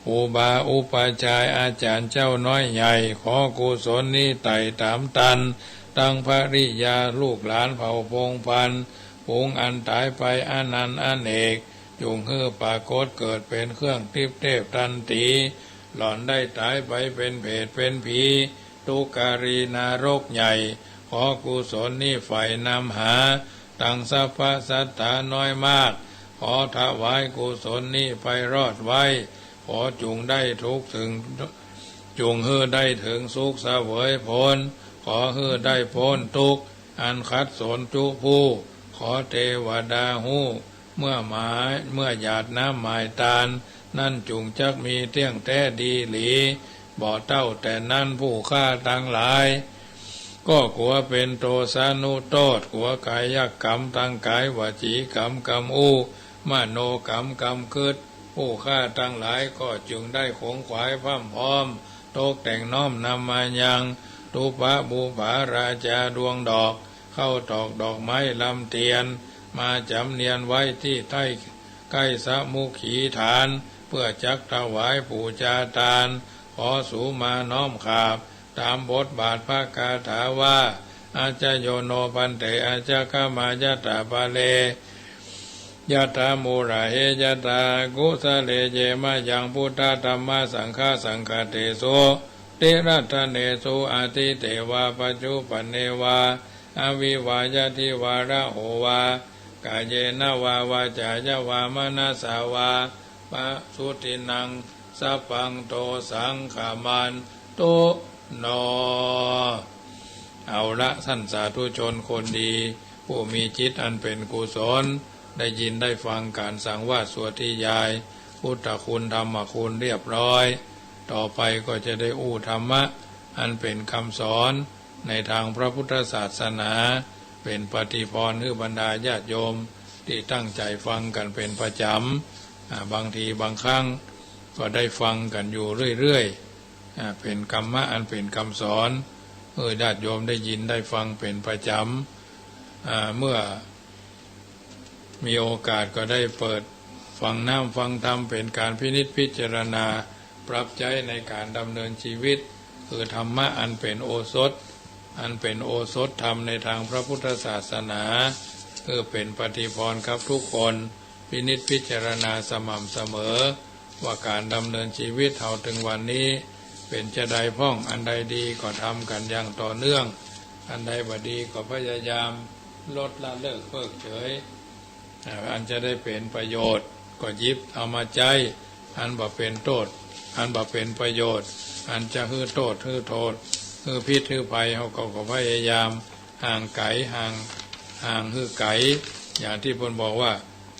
ครูบาอุปัชฌายอาจ๋ารย์เจ้าน้อยใหญ่ ขอกุศลนี้ไต่ต๋ามตัน ตังภริยาลูกหลานเผ่าพงศ์พันธุ์ ฝูงอันต๋ายไปอนันต์อเนก จุ่งหื้อปรากฏเกิดเป๋นเครื่องติ๊บเตบตันตี๋ หล่อนได้ต๋ายไปเป๋นเปรตเป๋นผี ทุกขรีนรกใหญ่ ขอกุศลนี้ไฝ่นำหา ตังสรรพสัตถาน้อยมาก ขอถวายกุศลนี้ไปรอดไว้ ขอจุ่งได้ทุกข์เถิง จุ่งหื้อได้เถิงสุขเสวยผล ขอหื้อได้ป๊นทุกข์ อันขัดสนจุผู้ ขอเตวดาฮู้ เมื่อหมาย เมื่อหยาดน้ำหมายตาน นั้นจุ่งจักมีเตี้ยงแต๊ดีหลี บ่เต้าแต่นั้นผู้ข้าตังหลาย ก็กั๋วเป๋นโตษานุโต้ษ กั๋วก๋ายกรรมตังก๋าย วจีกรรมกำอู้ มโนกรรมกำกึ๊ด ผู้ข้าตังหลายก็จึงได้ขงขวายพร่ำพร้อม ตกแต่งน้อมนำมายัง ตุปะบุปผาราจาดวงดอก เข้าตอกดอกไม้ลำเตียน มาจำเนียนไว้ตี้ใต้ใก้สมุขีฐาน เปื้อจักถวายปู๋จาตาน ขอสูมาน้อมขาบ ต๋ามบทบาทพระคาถาว่า อัจจโยโนภันเต อัจจคมายะถาปะเร ยะถามูลาเฮ ยะถากุสะเล เย มะยัง พุทธธัมมะสังฆะ สังฆะเตสุ ติรัตเนสุ อตีเตวา ปัจจุปันเนวา อวิวา ยะทิวา ระโหวา กาเยนะวา วาจายะวา มะนะสสาวา ปะสุตินัง สัพพัง โต สังขมันตุ โน เอาละ ท่านสาธุชนคนดี ผู้มีจิตอันเป๋นกุศล ได้ยินได้ฟังก๋านสังวาสสวดยาย พุทธคุณธรรมคุณเรียบร้อย ต่อไปก็จะได้อู้ธรรมะ อันเป๋นกำสอน ในตางพระพุทธศาสนา เป๋นปฏิภรณ์หื้อบรรดาญาติโยม ตี้ตั้งใจ๋ฟังกั๋นเป๋นประจ๋ำ อ่า บางทีบางครั้งก็ได้ฟังกั๋นอยู่เรื่อยๆ อ่า เป๋นกำมะอันเป๋นกำสอน เออ ญาติโยมได้ยินได้ฟังเป๋นประจ๋ำ อ่า เมื่อ มีโอกาสก็ได้เปิดฟังน้ำฟังธรรม เป๋นก๋านพินิจพิจารณา ปรับใจ๊ในก๋านดำเนินชีวิต คือธรรมะอันเป๋นโอสถ อันเป๋นโอสถธรรมในตางพระพุทธศาสนา คือเป๋นปฏิภรณ์กับทุกคน พินิจพิจารณาสม่ำเสมอ ว่าก๋านดำเนินชีวิตเฮาเถิงวันนี้ เป๋นจาใดพ่อง อันใดดีก็ทำกั๋นอย่างต่อเนื่อง อันใดบ่ดีก็พยายามลดละเลิกเพิกเฉย อ่า อันจะได้เป๋นประโยชน์ก็หยิบเอามาใจ๊ อันบ่เป๋นโต้ษ อันบ่เป๋นประโยชน์ อันจะหื้อโต้ษหื้อโทษ หื้อพิษหื้อภัย เฮาก็ ก็พยายามห่างไก๋ ห่าง ห่างหื้อไก๋ อย่างตี้เปิ้นบอกว่า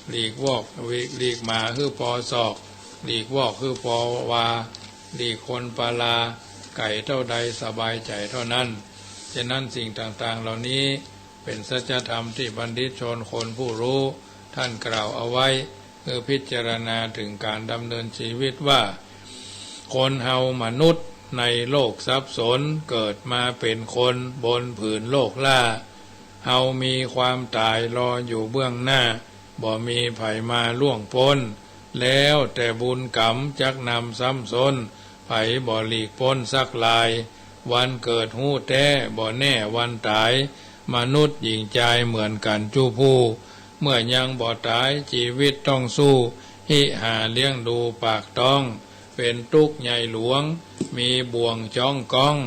หลีกวอก หลีก หลีกหมาหื้อปอศอก หลีกวอกหื้อปอวา หลีกคนปาลา ไก๋เต้าใดสบายใจ๋เต้านั้น ฉะนั้นสิ่งต่างๆ เหล่านี้ เป๋นสัจธรรมตี้บัณฑิตชนคนผู้ฮู้ ต้านกล่าวเอาไว้ คือพิจารณาเถิงก๋านดำเนินชีวิตว่า คนเฮามนุษย์ในโลกสับสน เกิดมาเป๋นคนบนผืนโลกล้า เฮามีความต๋ายรออยู่เบื้องหน้า บ่มีใผมาล่วงป๊น แล้วแต่บุญกรรมจักนำซ้ำซ้น ใผบ่หลีกป๊นสักราย วันเกิดฮู้แต๊ บ่แน่วันต๋าย มนุษย์หญิงจายเหมือนกั๋นจุผู้ เมื่อยังบ่ต๋ายจีวิตต้องสู้ หิหาเลี้ยงดูปากต๊อง เป๋นตุ๊กข์ใหญ่หลวง มีบ่วงจ๊องก๊อง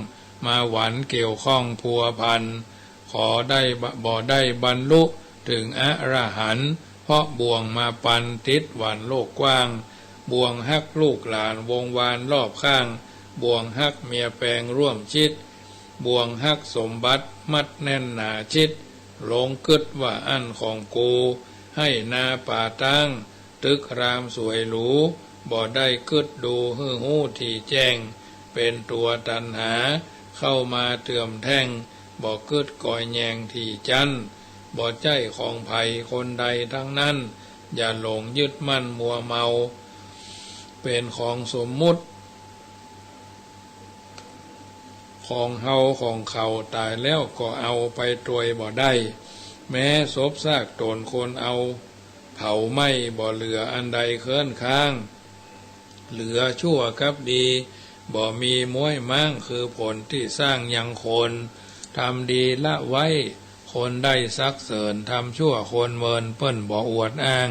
มาหวันเกี่ยวข้องพัวพัน ขอได้บะ บ่ได้บรรลุเถิงอรหันต์เพราะบ่วงมาปันติดหวันโลกกว้าง บ่วงฮักลูกหลานวงวานรอบข้าง บ่วงฮักเมียแปงร่วมชิด บ่วงฮักสมบัติมัดแน่นหนาชิด หลงกึ๊ดว่าอั้นของกู ไฮ่นาป่าต๊าง ตึกรามสวยหรู บ่ได้กึ๊ดดูหื้อฮู้ถี่แจ้ง เป๋นตั๋วตัณหาเข้ามาเติมแต่ง บ่กึ๊ดกอยแยงถี่จั้น บ่ใจ้ของใผคนใดตังนั้น อย่าหลงยึดมั่นมัวเมา เป๋นของสมมุติ ของเฮาของเขา ต๋ายแล้วก็เอาไปตวยบ่ได้ แม้ศพซากต๋นคนเอาเผาไหม้ บ่เหลืออันใดเคิ้นค้าง เหลือชั่วกับดี บ่มีม้วยม้าง คือผลตี้สร้างยังคน ทำดีละไว้ คนได้สรรเสริญ ทำชั่วคนเมิน เปิ้นบ่อวดอ้าง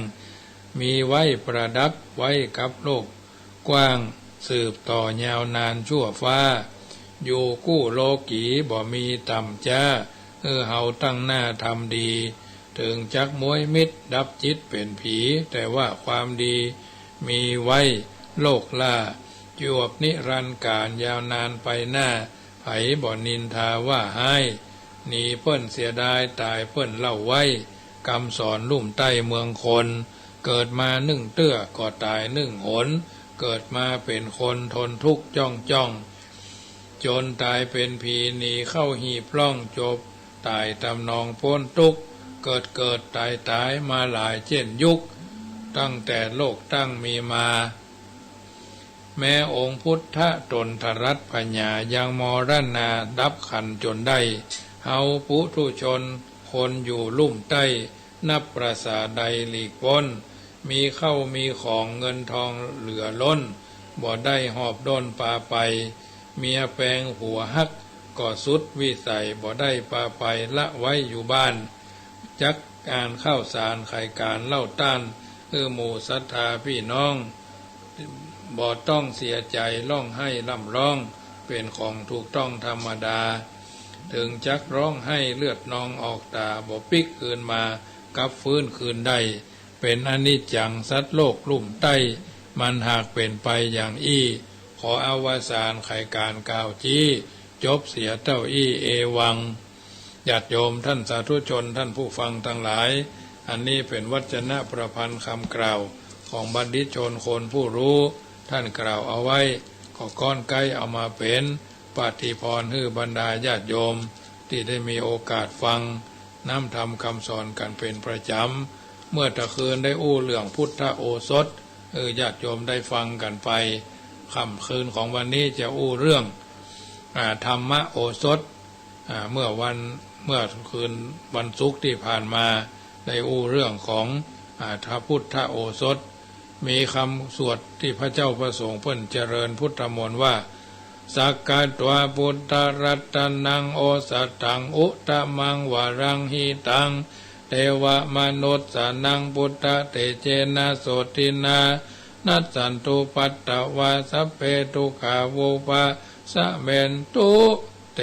มีไว้ประดับไว้กับโลกกว้าง สืบต่อยาวนานชั่วฟ้า อยู่กู้โลกีบ่มีต่ำจ๊า หื้อเฮาตั้งหน้าทำดี เถิงจักม้วยมิดดับจิตเป๋นผี แต่ว่าความดีมีไว้โลกล้า จวบนิรันดร์ก๋าลยาวนานไปหน้า ใผบ่นินทาว่าฮ้าย หนีเปิ้นเสียดาย ต๋ายเปิ้นเล่าไว้ กำสอนลุ่มใต้เมืองคน เกิดมานึ่งเตื้อก็ต๋ายนึ่งหน เกิดมาเป๋นคนทนทุกข์จ้องจ้อง จนต๋ายเป๋นผีหนีเข้าหีบร่อง จบต๋ายต๋ำนองป๊นตุ๊กข์ เกิดเกิดต๋ายต๋ายมาหลายเจ้นยุค ตั้งแต่โลกตั้งมีมา แม้องค์พุทธะต๋นทรัตน์ผญา ยังมรณาดับขันธ์จนได้ เฮาปุถุชนคนอยู่ลุ่มใต้ นับประสาใดหลีกป๊น มีเข้ามีของเงินทองเหลือล้น บ่ได้หอบด้นปาไป เมียแปงหัวหักก็สุดวิสัย บ่ได้ปาไปละไว้อยู่บ้าน จักอ่านข้าวสารไขก๋านเล่าต้าน หื้อหมู่ศรัทธาปี้น้อง บ่ต้องเสียใจ๋ร้องไห้ร่ำร้อง เป๋นของถูกต้องธรรมดา เถิงจักร้องไห้เลือดนองออกต๋า บ่ปิ๊กคืนมา กลับฟื้นคืนได้ เป๋นอนิจจังสัตว์โลกลุ่มใต้ มันหากเป๋นไปอย่างอี้ ขออวสานไขก๋านกล่าวจี้ จบเสียเต้าอี้ เอวัง ญาติโยมท่านสาธุชนท่านผู้ฟังตังหลาย อันนี้เป๋นวัจนะประพันธ์กำกล่าวของบัณฑิตชนคนผู้ฮู้ ต้านกล่าวเอาไว้ ก็ก้อนใก๊เอามาเป๋นปาฏิภรณ์หื้อบรรดาญาติโยมตี้ได้มีโอกาสฟัง น้ำธรรมกำสอนกั๋นเป๋นประจ๋ำ เมื่อตะคืนได้อู้เรื่องพุทธโอสถ หื้อญาติโยมได้ฟังกั๋นไป ค่ำคืนของวันนี้จะอู้เรื่อง อ่า ธรรมโอสถ อ่า เมื่อวัน เมื่อคืนวันศุกร์ตี้ผ่านมา ได้อู้เรื่องของ อ่า พระพุทธโอสถ มีกำสวดตี้พระเจ้าพระสงฆ์เปิ้นเจริญพุทธมนต์ว่า สักขะตวา พุทธรัตนัง โอสถัง อุตตมัง วรังหิตัง เตวะมนุสสานัง พุทธะเตเจนะ โสตินา นัสสันตุปัตตวา สัพเพ ทุกขา วุปาสะเมนตุ เต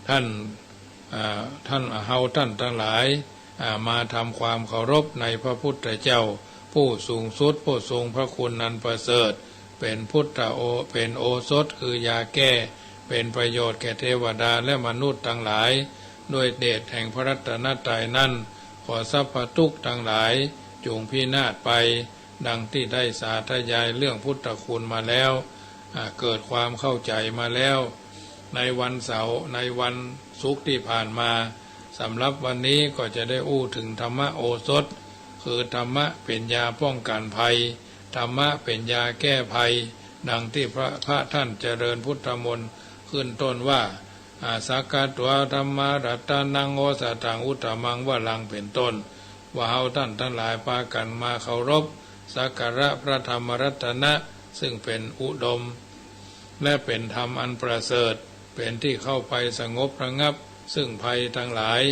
ต้าน อ่า ต้าน เฮาต้านตังหลาย อ่า มาทำความเคารพในพระพุทธเจ้า ผู้สูงสุด ผู้ทรงพระคุณอันประเสริฐ เป๋นพุทธโอ เป๋นโอสถ คือยาแก้ เป๋นประโยชน์แก่เตวดาและมนุษย์ตังหลาย ด้วยเดชแห่งพระรัตนตรัยนั้น ขอสรรพทุกข์ตังหลาย จงพินาศไป ดังตี้ได้สาธยายเรื่องพุทธคุณมาแล้ว อ่า เกิดความเข้าใจ๋มาแล้ว ในวันเสาร์ ในวันศุกร์ตี้ผ่านมา สำหรับวันนี้ก็จะได้อู้เถิงธรรมโอสถ คือธรรมะเป๋นยาป้องกั๋นภัย ธรรมะเป๋นยาแก้ภัย ดังตี้พระ พระต้านเจริญพุทธมนต์ขึ้นต้นว่า อา สักขะตวา ธัมมารัตนัง โอสถัง อุตตมัง วรัง เป๋นต้น ว่าเฮาต้านตังหลายปากั๋นมาเคารพสักการะพระธรรมรัตนะ ซึ่งเป๋นอุดม และเป๋นธรรมอันประเสริฐ เป๋นตี้เข้าไปสงบระงับซึ่งภัยตังหลาย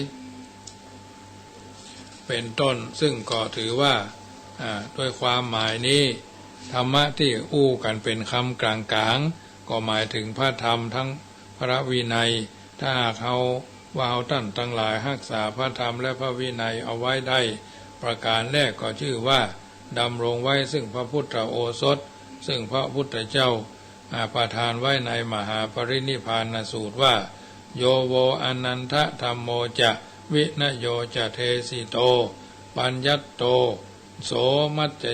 เป๋นต้น ซึ่งก็ถือว่า อ่า ด้วยความหมายนี้ ธรรมะตี้อู้กั๋นเป๋นกำก๋างๆ ก็หมายเถิงพระธรรมทั้งพระวินัย ถ้าหากเฮา ว่าเฮาต้านตังหลายฮักษาพระธรรมและพระวินัยเอาไว้ได้ ประก๋านแรกก็จื้อว่า ดำรงไว้ซึ่งพระพุทธโอสถ ซึ่งพระพุทธเจ้า อ่า ประทานไว้ในมหาปรินิพพานสูตรว่า โย โว อนันทธัมโม จะ วินโย จะ เดสิโต ปัญญัตโต โส มัจจ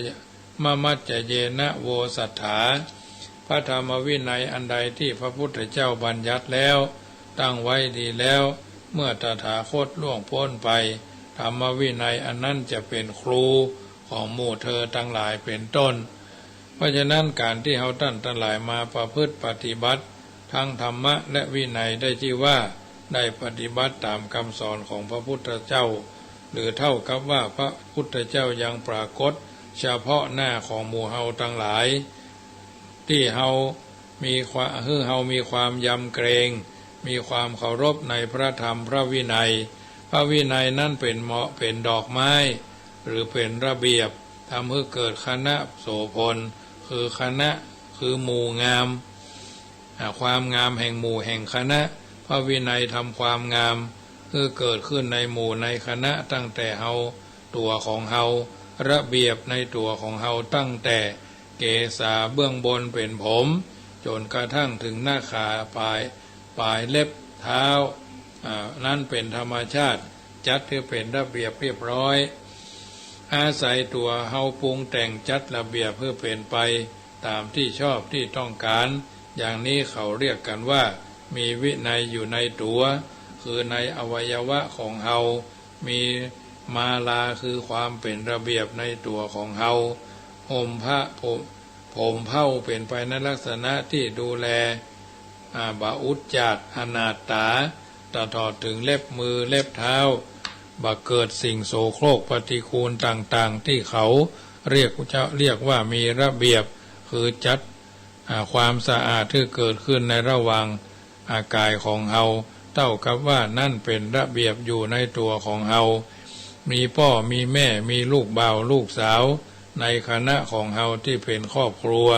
มะ มัจจเยนะ โวสัตถา พระธรรมวินัยอันใดตี้พระพุทธเจ้าบัญญัติแล้ว ตั้งไว้ดีแล้ว เมื่อตถาคตล่วงป๊นไป ธรรมวินัยอันนั้นจะเป๋นครูของหมู่เธอตังหลาย เป๋นต้น เพราะฉะนั้นก๋านตี้เฮาต้านตังหลายมาประพฤติปฏิบัติ ทั้งธรรมะและวินัยได้จื้อว่า ได้ปฏิบัติต๋ามกำสอนของพระพุทธเจ้า หรือเต้ากับว่าพระพุทธเจ้ายังปรากฏเฉพาะหน้าของหมู่เฮาตังหลาย ตี้เฮามีความ หื้อเฮามีความยำเกรง มีความเคารพในพระธรรมพระวินัย พระวินัยนั้นเป๋นเหมาะ เป๋นดอกไม้ หรือเป๋นระเบียบ ทำหื้อเกิดคณะโสภณ คือคณะ คือหมู่งาม อ่า ความงามแห่งหมู่แห่งคณะ พระวินัยทำความงาม หื้อเกิดขึ้นในหมู่ในคณะ ตั้งแต่เฮาตั๋วของเฮา ระเบียบในตั๋วของเฮา ตั้งแต่เกศาเบื้องบนเป๋นผม จ๋นกระทั่งเถิงหน้าขาปลาย ปลายเล็บเท้า อ่า นั้นเป๋นธรรมชาติ จัดหื้อเป๋นระเบียบเรียบร้อย อาศัยตั๋วเฮาปรุงแต่งจัดระเบียบหื้อเป๋นไปต๋ามตี้ชอบตี้ต้องก๋าน อย่างนี้เขาเรียกกันว่ามีวินัยอยู่ในตั๋ว คือในอวัยวะของเฮา มีมาลา คือความเป๋นระเบียบในตั๋วของเฮา ห่มผ้า ผม ผมเผ้าเป๋นไปในลักษณะตี้ดูแล อ่า บ่อุจจาระอนาถา ตลอดเถิงเล็บมือเล็บเท้า บ่เกิดสิ่งโสโครกปฏิกูลต่างๆ ตี้เขาเรียก จะเรียกว่ามีระเบียบ คือจัด อ่า ความสะอาดตี้เกิดขึ้นในระหว่าง อ่า ก๋ายของเฮา เต้ากับว่านั้นเป๋นระเบียบอยู่ในตั๋วของเฮา มีป้อมีแม่ มีลูกบ่าวลูกสาว ในคณะของเฮาตี้เป๋นครอบครัว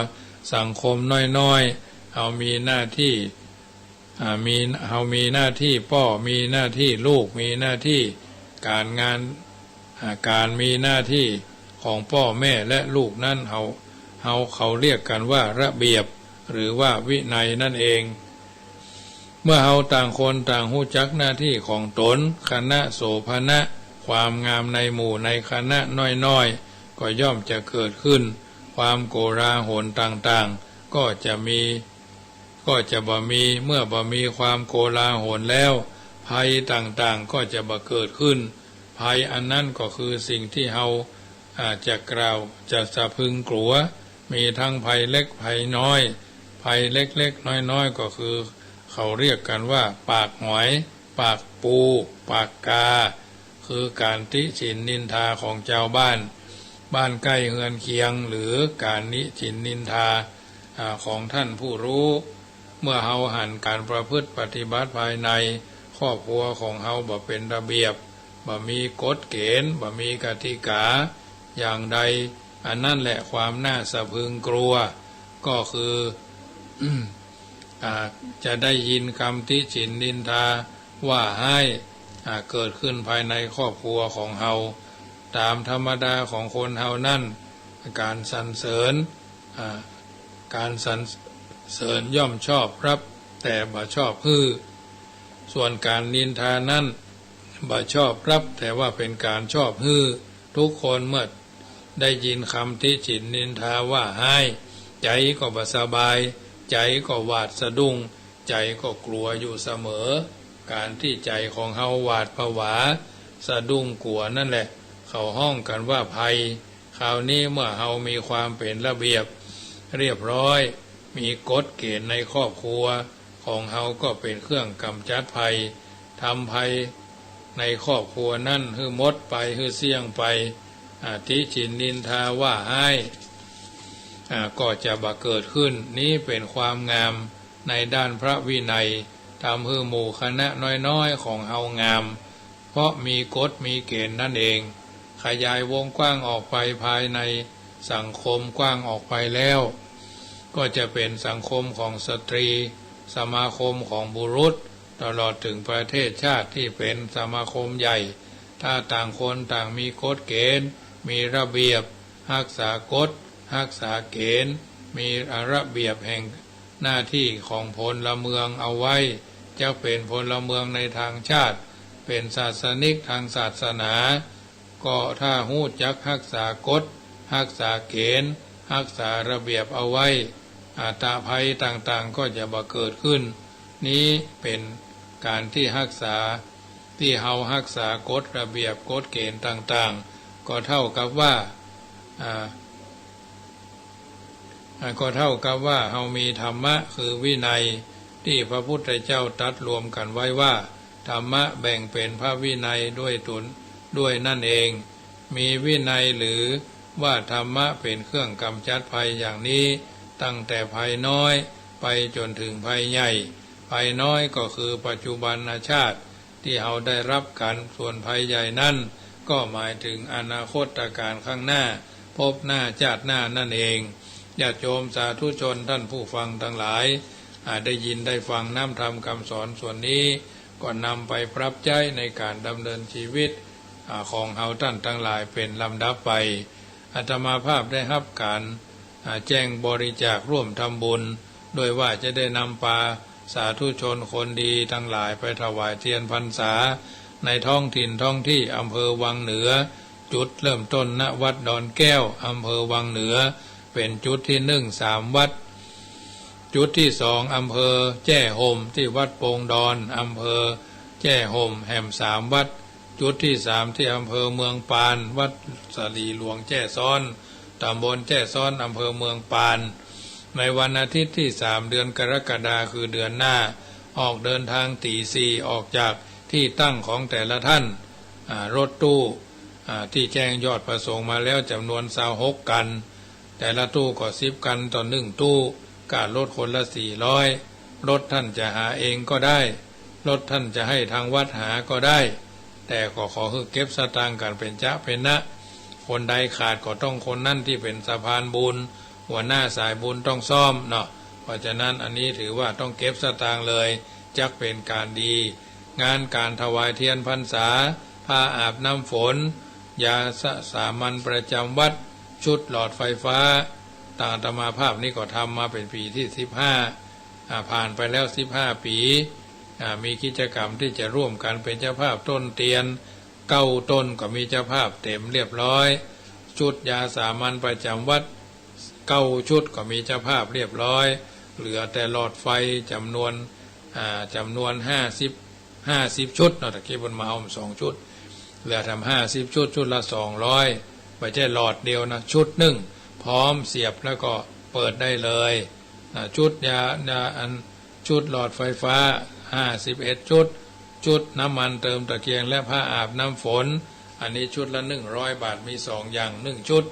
สังคมน้อยๆ เฮามีหน้าตี้ อ่า มี เฮามีหน้าตี้ป้อ มีหน้าตี้ลูก มีหน้าตี้ก๋านงาน อ่า ก๋านมีหน้าตี้ของป้อแม่และลูกนั้น เฮา เฮา เขาเรียกกันว่าระเบียบ หรือว่าวินัยนั่นเอง เมื่อเฮาต่างคนต่างฮู้จักหน้าตี้ของตน คณะโสภณะ ความงามในหมู่ในคณะน้อยๆ ก็ย่อมจะเกิดขึ้น ความโกลาหลต่างๆ ก็จะมี ก็จะบ่มี เมื่อบ่มีความโกลาหลแล้ว ภัยต่างๆ ก็จะบ่เกิดขึ้น ภัยอันนั้นก็คือสิ่งตี้เฮา อ่า จะกล่าว จะสะพรึงกลัว มีทั้งภัยเล็กภัยน้อย ภัยเล็กๆ น้อยๆ ก็คือเขาเรียกกันว่าปากหอย ปากปู ปากกา คือก๋านติฉินนินทาของจาวบ้าน บ้านใก้เฮือนเคียง หรือก๋านติฉินนินทา อ่า ของต้านผู้ฮู้ เมื่อเฮาหันก๋านประพฤติปฏิบัติภายในครอบครัวของเฮาบ่เป๋นระเบียบ บ่มีกฎเก๋ณฑ์ บ่มีกติกาอย่างใด อันนั้นแหละความน่าสะพรึงกลัว ก็คือ อ่า จะได้ยินกำติฉินนินทาว่าฮ้าย อ่า เกิดขึ้นภายในครอบครัวของเฮา ต๋ามธรรมดาของคนเฮานั้น ก๋านสรรเสริญ อ่า ก๋านสรรเสริญย่อมชอบฮับ แต่บ่ชอบหื้อ ส่วนก๋านนินทานั้น บ่ชอบฮับ แต่ว่าเป๋นก๋านชอบหื้อ ทุกคนเมื่อได้ยินกำติฉินนินทาว่าฮ้าย ใจ๋ก็บ่สบาย ใจ๋ก็หวาดสะดุ้ง ใจ๋ก็กลัวอยู่เสมอ ก๋านตี้ใจ๋ของเฮาหวาดผวา สะดุ้งกลัวนั่นแหละ เขาฮ้องกั๋นว่าภัย คราวนี้เมื่อเฮามีความเป๋นระเบียบเรียบร้อย มีกฎเก๋ณฑ์ในครอบครัวของเฮาก็เป๋นเครื่องก๋ำจัดภัย ทำภัยในครอบครัวนั้นหื้อหมดไป หื้อเสี้ยงไป อ่า ติฉินนินทาว่าฮ้าย อ่า ก็จะบ่เกิดขึ้น นี้เป๋นความงามในด้านพระวินัย ทำหื้อหมู่คณะน้อยๆ ของเฮางาม เพราะมีกฎมีเก๋ณฑ์นั่นเอง ขยายวงกว้างออกไปภายในสังคมกว้างออกไปแล้ว ก็จะเป๋นสังคมของสตรี สมาคมของบุรุษ ตลอดเถิงประเทศชาติตี้เป๋นสมาคมใหญ่ ถ้าต่างคนต่างมีกฎเก๋ณฑ์ มีระเบียบ ฮักษากฎ ฮักษาเก๋ณฑ์ มีระเบียบแห่งหน้าตี้ของพลเมืองเอาไว้ จักเป๋นพลเมืองในตางชาติ เป๋นศาสนิกตางศาสนา ก็ถ้าฮู้จักฮักษากฎ ฮักษาเก๋ณฑ์ ฮักษาระเบียบเอาไว้ อันตภัยต่างๆ ก็จะบ่เกิดขึ้น นี้เป๋นก๋านตี้ฮักษา ตี้เฮาฮักษากฎระเบียบกฎเก๋ณฑ์ต่างๆ ก็เต้ากับว่า อ่า อ่า ก็เต้ากับว่าเฮามีธรรมะ คือวินัย ตี้พระพุทธเจ้าตรัสรวมกั๋นไว้ว่า ธรรมะแบ่งเป๋นพระวินัยด้วยต๋น ด้วยนั่นเอง มีวินัยหรือว่าธรรมะเป๋นเครื่องก๋ำจัดภัยอย่างนี้ ตั้งแต่ภัยน้อยไปจ๋นเถิงภัยใหญ่ ภัยน้อยก็คือปัจจุบันชาติตี้เฮาได้ฮับกั๋น ส่วนภัยใหญ่นั้นก็หมายเถิงอนาคตก๋าลข้างหน้า ภพหน้าชาติหน้านั่นเอง ญาติโยมสาธุชนต้านผู้ฟังตังหลาย อ่า ได้ยินได้ฟังน้ำธรรมกำสอนส่วนนี้ ก็นำไปปรับใจ๊ในก๋านดำเนินชีวิต อ่า ของเฮาต้านตังหลายเป๋นลำดับไป อาตมาภาพได้ฮับก๋าน อ่า แจ้งบริจาคร่วมทำบุญ ด้วยว่าจะได้นำปาสาธุชนคนดีตังหลายไปถวายเตียนพรรษา ในท้องถิ่นท้องตี้อำเภอวังเหนือ จุดเริ่มต้น ณ วัดดอนแก้ว อำเภอวังเหนือ เป๋นจุดตี้นึ่ง สามวัด จุดตี้สอง อำเภอแจ้ห่ม ตี้วัดโป่งดอน อำเภอแจ้ห่ม แหมสามวัด จุดตี้สาม ตี้อำเภอเมืองปาน วัดสลีหลวงแจ้ซ้อน ตำบลแจ้ซ้อน อำเภอเมืองปาน ในวันอาทิตย์ตี้สาม เดือนกรกฎา คือเดือนหน้า ออกเดินทางตี๋สี่ ออกจากตี้ตั้งของแต่ละท่าน อ่า รถตู้ อ่า ตี้แจ้งยอดประสงค์มาแล้วจ๋ำนวนซาวหกคัน แต่ละตู้ก็สิบคันต่อหนึ่งตู้ ก้ารถคนละสี่ร้อย รถท่านจะหาเองก็ได้ รถท่านจะให้ทางวัดหาก็ได้ แต่ก็ขอหื้อเก็บสตางค์กั๋นเป๋นจ๊ะเป๋นนะ คนใดขาดก็ต้องคนนั้นตี้เป๋นสะพานบุญ หัวหน้าสายบุญต้องซ่อมเนาะ เพราะฉะนั้นอันนี้ถือว่าต้องเก็บสตางค์เลย จักเป๋นก๋านดี งานก๋านถวายเตียนพรรษา ผ้าอาบน้ำฝน ยาสามัญประจำวัด ชุดหลอดไฟฟ้า ตางอาตมาภาพนี่ก็ทำมาเป๋นปี๋ตี้สิบห้า อ่า ผ่านไปแล้วสิบห้าปี๋ อ่า มีกิจกรรมตี้จะร่วมกั๋นเป๋นเจ้าภาพต้นเตียน เก้าต้นก็มีเจ้าภาพเต๋มเรียบร้อย ชุดยาสามัญประจำวัด เก้าชุดก็มีเจ้าภาพเรียบร้อย เหลือแต่หลอดไฟจ๋ำนวน อ่า จ๋ำนวนห้าสิบ ห้าสิบชุดเนาะ ตะกี้เปิ้นมาเอาสองชุด เหลือทำห้าสิบชุด ชุดละสองร้อย บ่ใจ้หลอดเดียวนะ ชุดนึ่ง พร้อมเสียบแล้วก็เปิดได้เลย อ่า ชุดยา ยาอัน ชุดหลอดไฟฟ้า ห้าสิบเอ็ดชุด ชุดน้ำมันเติมตะเกียงและผ้าอาบน้ำฝน อันนี้ชุดละหนึ่งร้อยบาท มีสองอย่าง หนึ่งชุด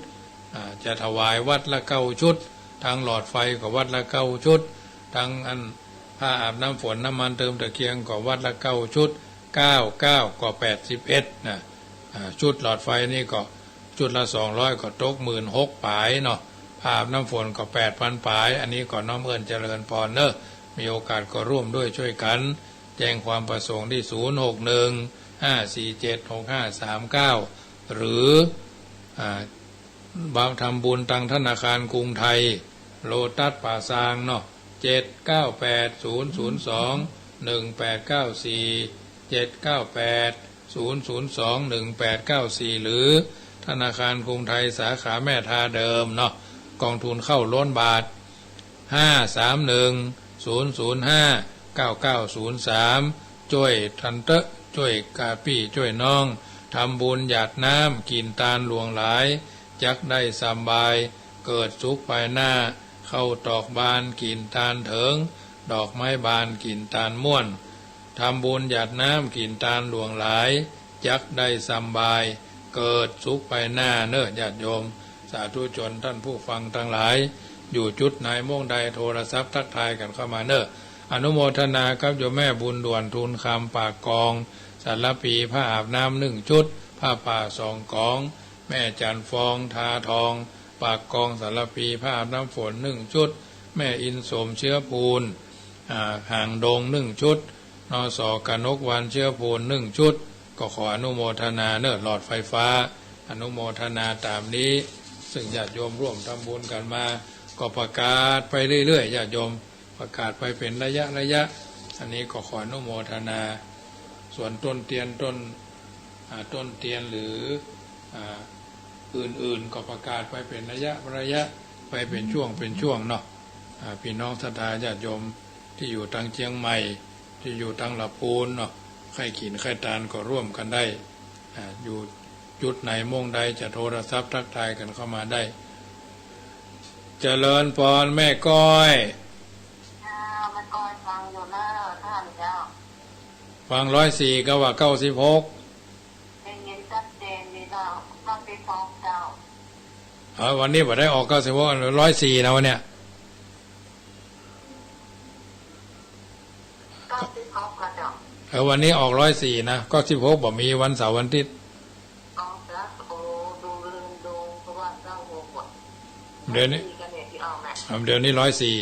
อ่า จะถวายวัดละเก้าชุด ตังหลอดไฟก็วัดละเก้าชุด ตังอันผ้าอาบน้ำฝน น้ำมันเติมตะเกียงก็วัดละเก้าชุด เก้า เก้า ก็แปดสิบเอ็ดนะ อ่า ชุดหลอดไฟนี่ก็ชุดละสองร้อย ก็ตกหมื่นหกป๋ายเนาะ ผ้าอาบน้ำฝนก็แปดพันป๋าย อันนี้ก็น้อมเอิ้นเจริญปอนเนาะ มีโอกาสก็ร่วมด้วยช่วยกั๋น แจ้งความประสงค์ตี้ ศูนย์ หก หนึ่ง ห้า สี่ เจ็ด หก ห้า สาม เก้า หรือ อ่า บ่าวทำบุญตังธนาคารกรุงไทย โลตัสป่าซางเนาะ เจ็ด เก้า แปด ศูนย์ ศูนย์ สอง หนึ่ง แปด เก้า สี่ เจ็ด เก้า แปด ศูนย์ ศูนย์ สอง หนึ่ง แปด เก้า สี่ หรือธนาคารกรุงไทยสาขาแม่ทาเดิมเนาะ กองทุนเข้าล้นบาท ห้า สาม หนึ่ง ศูนย์ ศูนย์ ห้า เก้า เก้า ศูนย์ สาม จ้วยกั๋นเต๊อะ จ้วยก้าปี้จ้วยน้อง ทำบุญหยาดน้ำ กิ๋นตานหลวงหลาย จักได้สำบาย เกิดสุขปายหน้า ข้าวตอกบาน กิ๋นตานเถิง ดอกไม้บาน กิ๋นตานม่วน ทำบุญหยาดน้ำ กิ๋นตานหลวงหลาย จักได้สำบาย เกิดสุขปายหน้าเนาะ ญาติโยม สาธุชน ท่านผู้ฟังตังหลาย อยู่จุดไหนม่วงใด โทรศัพท์ทักทายกั๋นเข้ามาเนาะ อนุโมทนากับโยมแม่บุญด่วน ทูลคำ ปากกอง สารภี ผ้าอาบน้ำหนึ่งชุด ผ้าป่าสองก๋อง แม่จันทร์ฟอง ทาทอง ปากกอง สารภี ผ้าอาบน้ำฝนหนึ่งชุด แม่อินสม เชื้อพูน อ่า หางดงหนึ่งชุด นส กนกวรรณ เชื้อพูนหนึ่งชุด ก็ขออนุโมทนาเนาะ หลอดไฟฟ้า อนุโมทนาต๋ามนี้ ซึ่งญาติโยมร่วมทำบุญกั๋นมา ก็ประกาศไปเรื่อยๆ ญาติโยม ประกาศไปเป๋นระยะระยะ อันนี้ก็ขออนุโมทนา ส่วนต้นเตียนต้น อ่า ต้นเตียนหรือ อ่า อื่นๆ ก็ประกาศไปเป๋นระยะระยะ ไปเป๋นช่วงเป๋นช่วงเนาะ อ่า พี่น้องศรัทธาญาติโยมตี้อยู่ตังเจียงใหม่ ตี้อยู่ตังละปูนเนาะ ใค่กิ๋นใค่ตานก็ร่วมกั๋นได้ อ่า อยู่จุดไหนม่วงใดจะโทรศัพท์ทักทายกั๋นเข้ามาได้ เจริญปอนแม่ก้อย จ้า แม่ก้อยฟังอยู่เนาะ ท่านเจ้า ฟังร้อยสี่ ก็ว่าเก้าสิบหก ได้ยินชัดเจนดีเจ้า เก้าสิบหกเจ้า เออ วันนี้บ่ได้ออกเก้าสิบหก ร้อยสี่ นะวันเนี้ย เก้าสิบหกก็เจ้า เออ วันนี้ออกร้อยสี่ นะ เก้าสิบหกบ่มีวันเสาร์วันอาทิตย์ ออกแล้ว โอ้ ดูลืมดู เพราะว่าเก้าหกว่ะ เดี๋ยวนี้ ร้อยสี่ก็เนี่ยที่ออกน่ะ อ่า เดี๋ยวนี้ร้อยสี่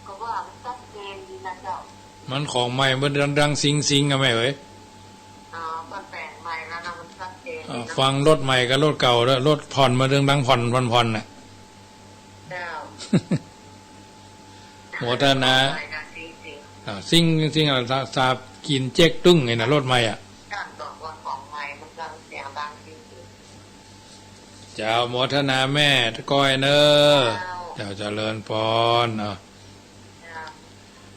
ก็ว่ามันชัดเจนดีนะเจ้า มันของใหม่ มันดังๆ ซิงๆ อะแม่เอ๋ย อ๋อ มันแปลงใหม่แล้วนะ มันชัดเจนดีนะ อ่า ฟังรถใหม่กับรถเก่าแล้ว รถผ่อนมาดังๆ ผ่อนๆ น่ะ เจ้า โมทนา ใหม่นะ ซิงๆ อ่า ซิงๆ อ่ะ สาบ สาบกิ๋นเจ๊กตึ้งไงนะ รถใหม่อ่ะ ท่านบอกว่าของใหม่มันดัง เสียงดังซิงๆ เจ้า โมทนาแม่ก้อยเนอะ เจ้า เจ้า เจริญปอนเนาะ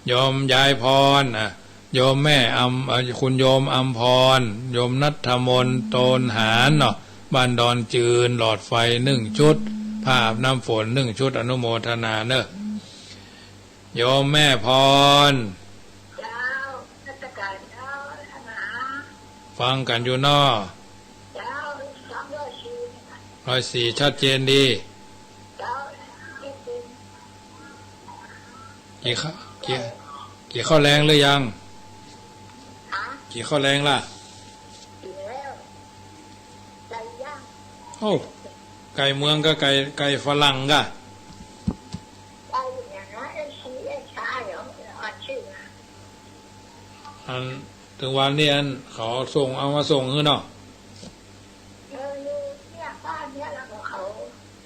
โยมยายพร อ่ะ โยมแม่อำ เอ่อ คุณโยมอำพร โยมณัฐมนต์ โตนหารเนาะ บ้านดอนจืน หลอดไฟนึ่งชุด ผ้าอาบน้ำฝนนึ่งชุด อนุโมทนาเนอะ โยมแม่พร เจ้า นมัสก๋านเจ้า ฟังกั๋นอยู่เนาะ เจ้า สามร้อยสี่ ร้อยสี่ ชัดเจนดี เจ้า ชัดเจน กิ๋นข้าว กิ๋น กิ๋นข้าวแลงหรือยัง ฮะ กิ๋นข้าวแลงละ กิ๋นแล้ว ไก่ย่าง โอ้ ไก่เมืองกับไก่ ไก่ฝรั่งก่ะ ไก่อย่างนั้น เอชซี เอชอาร์ เหรอ อ่านชื่อมา อัน เถิงวันนี้อันเขาส่ง เอามาส่งหื้อเนาะ เออ เนี่ย บ้านเนี่ย แล้วก็เขา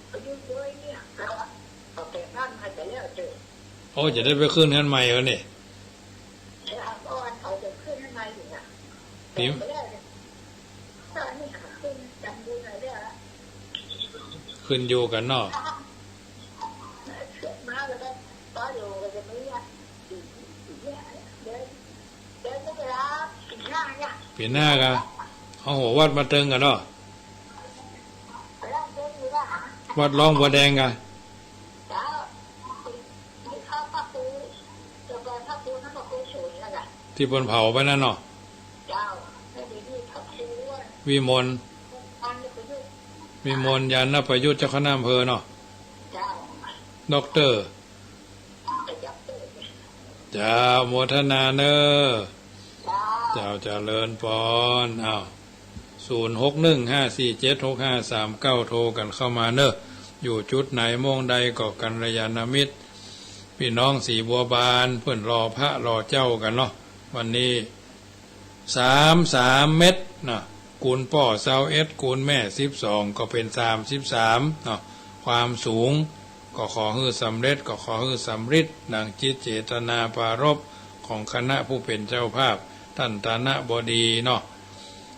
ไปอยู่ด้วยเนี่ย แล้วก็เอาแต่งบ้านใหม่ไปแล้วเจ้า โอ้ จะได้ไปขึ้นเฮือนใหม่แล้วนี่ เออ เอา เอาไปขึ้นเฮือนใหม่อยู่น่ะ ปี๋ แต่งไปแล้วเนี่ย ตอนนี้หาขึ้นจำบุญอะไรเนี่ย ขึ้นอยู่กั๋นเนาะ มาแล้วก็ ตอนอยู่ก็จะมีอ่ะ ปี๋หน้ากะ เอาหัววัดมาเติงกั๋นเนาะ วัดร้องบัวแดงกะ ตี้เปิ้นเผาไปนั่นเนาะ วิมล วิมล ญาณประยุทธ์ เจ้าคณะอำเภอเนาะ ด็อกเตอร์ เจ้า โมทนาเนอะ เจ้า เจริญปอน อ้าว ศูนย์ หก หนึ่ง ห้า สี่ เจ็ด หก ห้า สาม เก้า โทรกั๋นเข้ามาเนอะ อยู่จุดไหนโมงใดก็กัลยาณมิตร ปี้น้องสีบัวบาน เปิ้นรอพระรอเจ้ากั๋นเนาะ วันนี้ สาม สาม เม็ดนะ กูณป้อซาวเอ็ด กูณแม่สิบสอง ก็เป๋นสามสิบสามเนาะ ความสูง ก็ขอหื้อสำเร็จ ก็ขอหื้อสำริด ดังจิตเจตนาปรารภของคณะผู้เป๋นเจ้าภาพ ต้านฐานะบดีเนาะ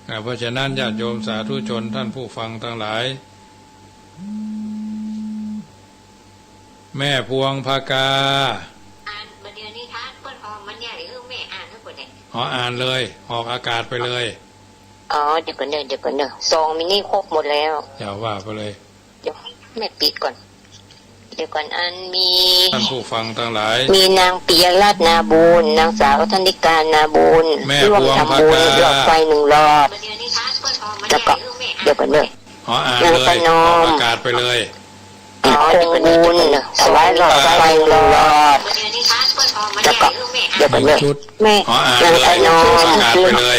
อ่า เพราะฉะนั้นญาติโยมสาธุชนต้านผู้ฟังตังหลาย แม่พวงผากา อ่าน บ่าเดี่ยวนิทานเปิ้นพอมันใหญ่ เออ แม่อ่านหื้อเปิ้นได้ อ๋อ อ่านเลย ออกอากาศไปเลย อ๋อ เดี๋ยวก่อนเด้อ เดี๋ยวก่อนเด้อ สองมินิครบหมดแล้ว อย่าว่าไปเลย เดี๋ยวแม่ปิดก่อน เดี๋ยวก่อน อันมี ต้านผู้ฟังตังหลาย มีนางปิยราชนาบุญ นางสาวธนิกานาบุญ แม่พวงผากา ร่วมทำบุญหลอดไฟนึ่งหลอด แล้วก็ เดี๋ยวก่อนเด้อ อ๋อ อ่านเลย นางประนอม ออกอากาศไปเลย อ๋อ เดี๋ยวก่อนเด้อ เดี๋ยวก่อนเด้อ ถวายหลอดไฟนึ่งหลอด แล้วก็ เดี๋ยวก่อนเด้อ หนึ่งชุด แม่ อ๋อ อ่านเลย นางประนอม ออกอากาศไปเลย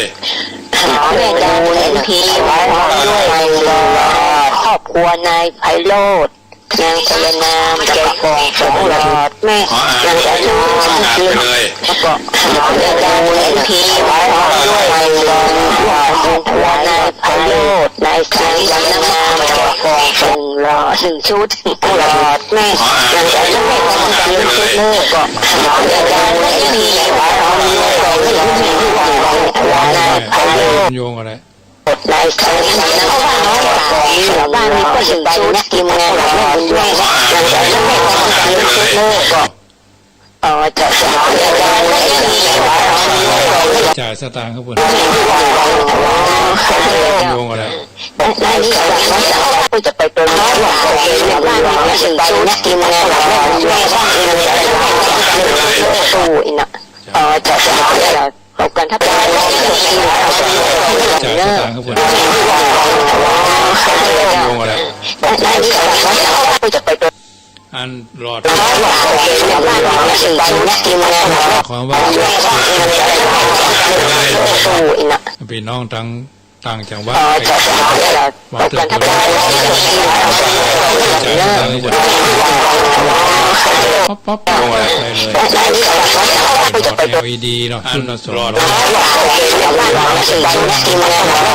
อ๋อ แม่ดาว เอ็มพี ถวายหลอดไฟนึ่งหลอด ครอบครัวนายไพโรจน์ นางสยานาม ใจกอง สองหลอด แม่ อ๋อ อ่านเลย นางประนอม ออกอากาศไปเลย แล้วก็ แม่ดาว เอ็มพี ถวายหลอดไฟนึ่งหลอด ครอบครัวนายไพโรจน์ นายสยานาม ใจกอง สองหลอด หนึ่งชุด หลอด แม่ อ๋อ อ่านเลย ออกอากาศไปเลย แล้วก็ แม่ดาว เอ็มพี ถวายหลอดไฟนึ่งหลอด ครอบครัวนายไพโรจน์ โยงอะไร ในครั้งนี้นะ ชาวบ้านมีก็ถึงชุดทีมงานของแม่บุญยง หลังจากนั้นแม่ก็มาเตรียมชุดแม่ก็ อ๋อ จะ จ่ายสตางค์ครับผม โยงอะไร อันนี้ก็จะไปตัวนี้ ชาวบ้านมีก็ถึงชุดทีมงานของแม่บุญยง ตู้อีกนะ อ๋อ จะ จะ เอากันครับ จ่ายสตางค์ครับผม โยงอะไร จะไปตัว อันหลอด ความว่า พี่น้องตัง ต่างจังหวัด อ๋อ จะ จะ มาเติมเติม ปั๊บปั๊บ ลงอะไร ได้เลย เป็นหลอด แอลอีดี เนาะ อันหลอด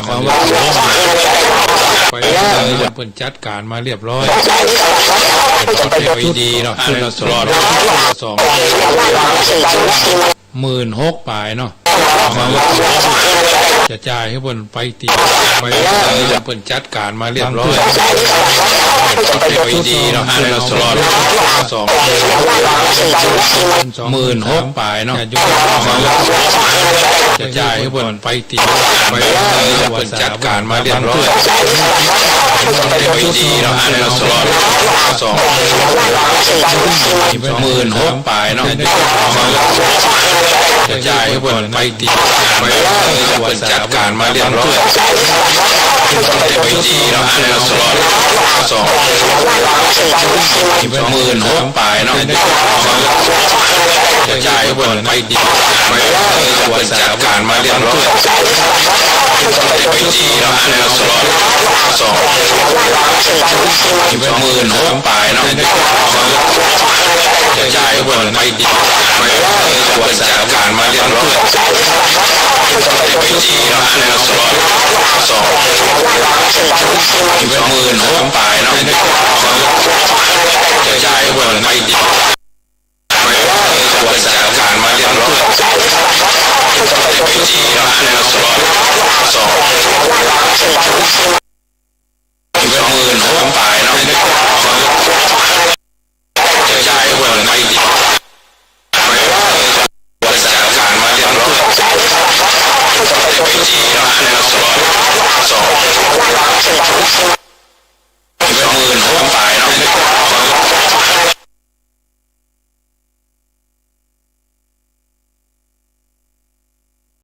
ความว่า ไฟฟ้า เปิ้นจัดก๋านมาเรียบร้อย เป็นชุด แอลอีดี เนาะ ชุดละสอง ชุดละสอง หมื่นหกป๋ายเนาะ ความว่า จะจ่ายหื้อเปิ้นไปตี้ ไปเปิ้นจัดก๋านมาเรียบร้อย เอดีเนาะ อันนี้เฮาสองหมื่นหกป๋ายเนาะ จะจ่ายหื้อเปิ้นไปตี้ ไปเปิ้นจัดก๋านมาเรียบร้อย เอดีเนาะ อันนี้เฮาสองหมื่นหกป๋ายเนาะ จะจ่ายหื้อเปิ้นไปตี้ ไปเปิ้นจัดก๋านมาเรียบร้อย เอดีเนาะ อันนี้เฮาสองหมื่นหกป๋ายเนาะ จะจ่ายหื้อเปิ้นไปตี้ ไปเปิ้นจัดก๋านมาเรียบร้อย เอดีเนาะ อันนี้เฮาสองหมื่นหกป๋ายเนาะ จะจ่ายหื้อเปิ้นไปตี้ ไปเปิ้นจัดก๋านมาเรียบร้อย เอดีเนาะ อันนี้เฮาสองหมื่นหกป๋ายเนาะ จะจ่ายหื้อเปิ้นไปตี้ เปิ้นจัดก๋านมาเรียบร้อย เอดีเนาะ อันนี้เฮาสองหมื่นหกป๋ายเนาะ จะจ่ายหื้อเปิ้นไปตี้ เปิ้นจัดก๋านมาเรียบร้อย เอดีเนาะ อันนี้เฮาสอง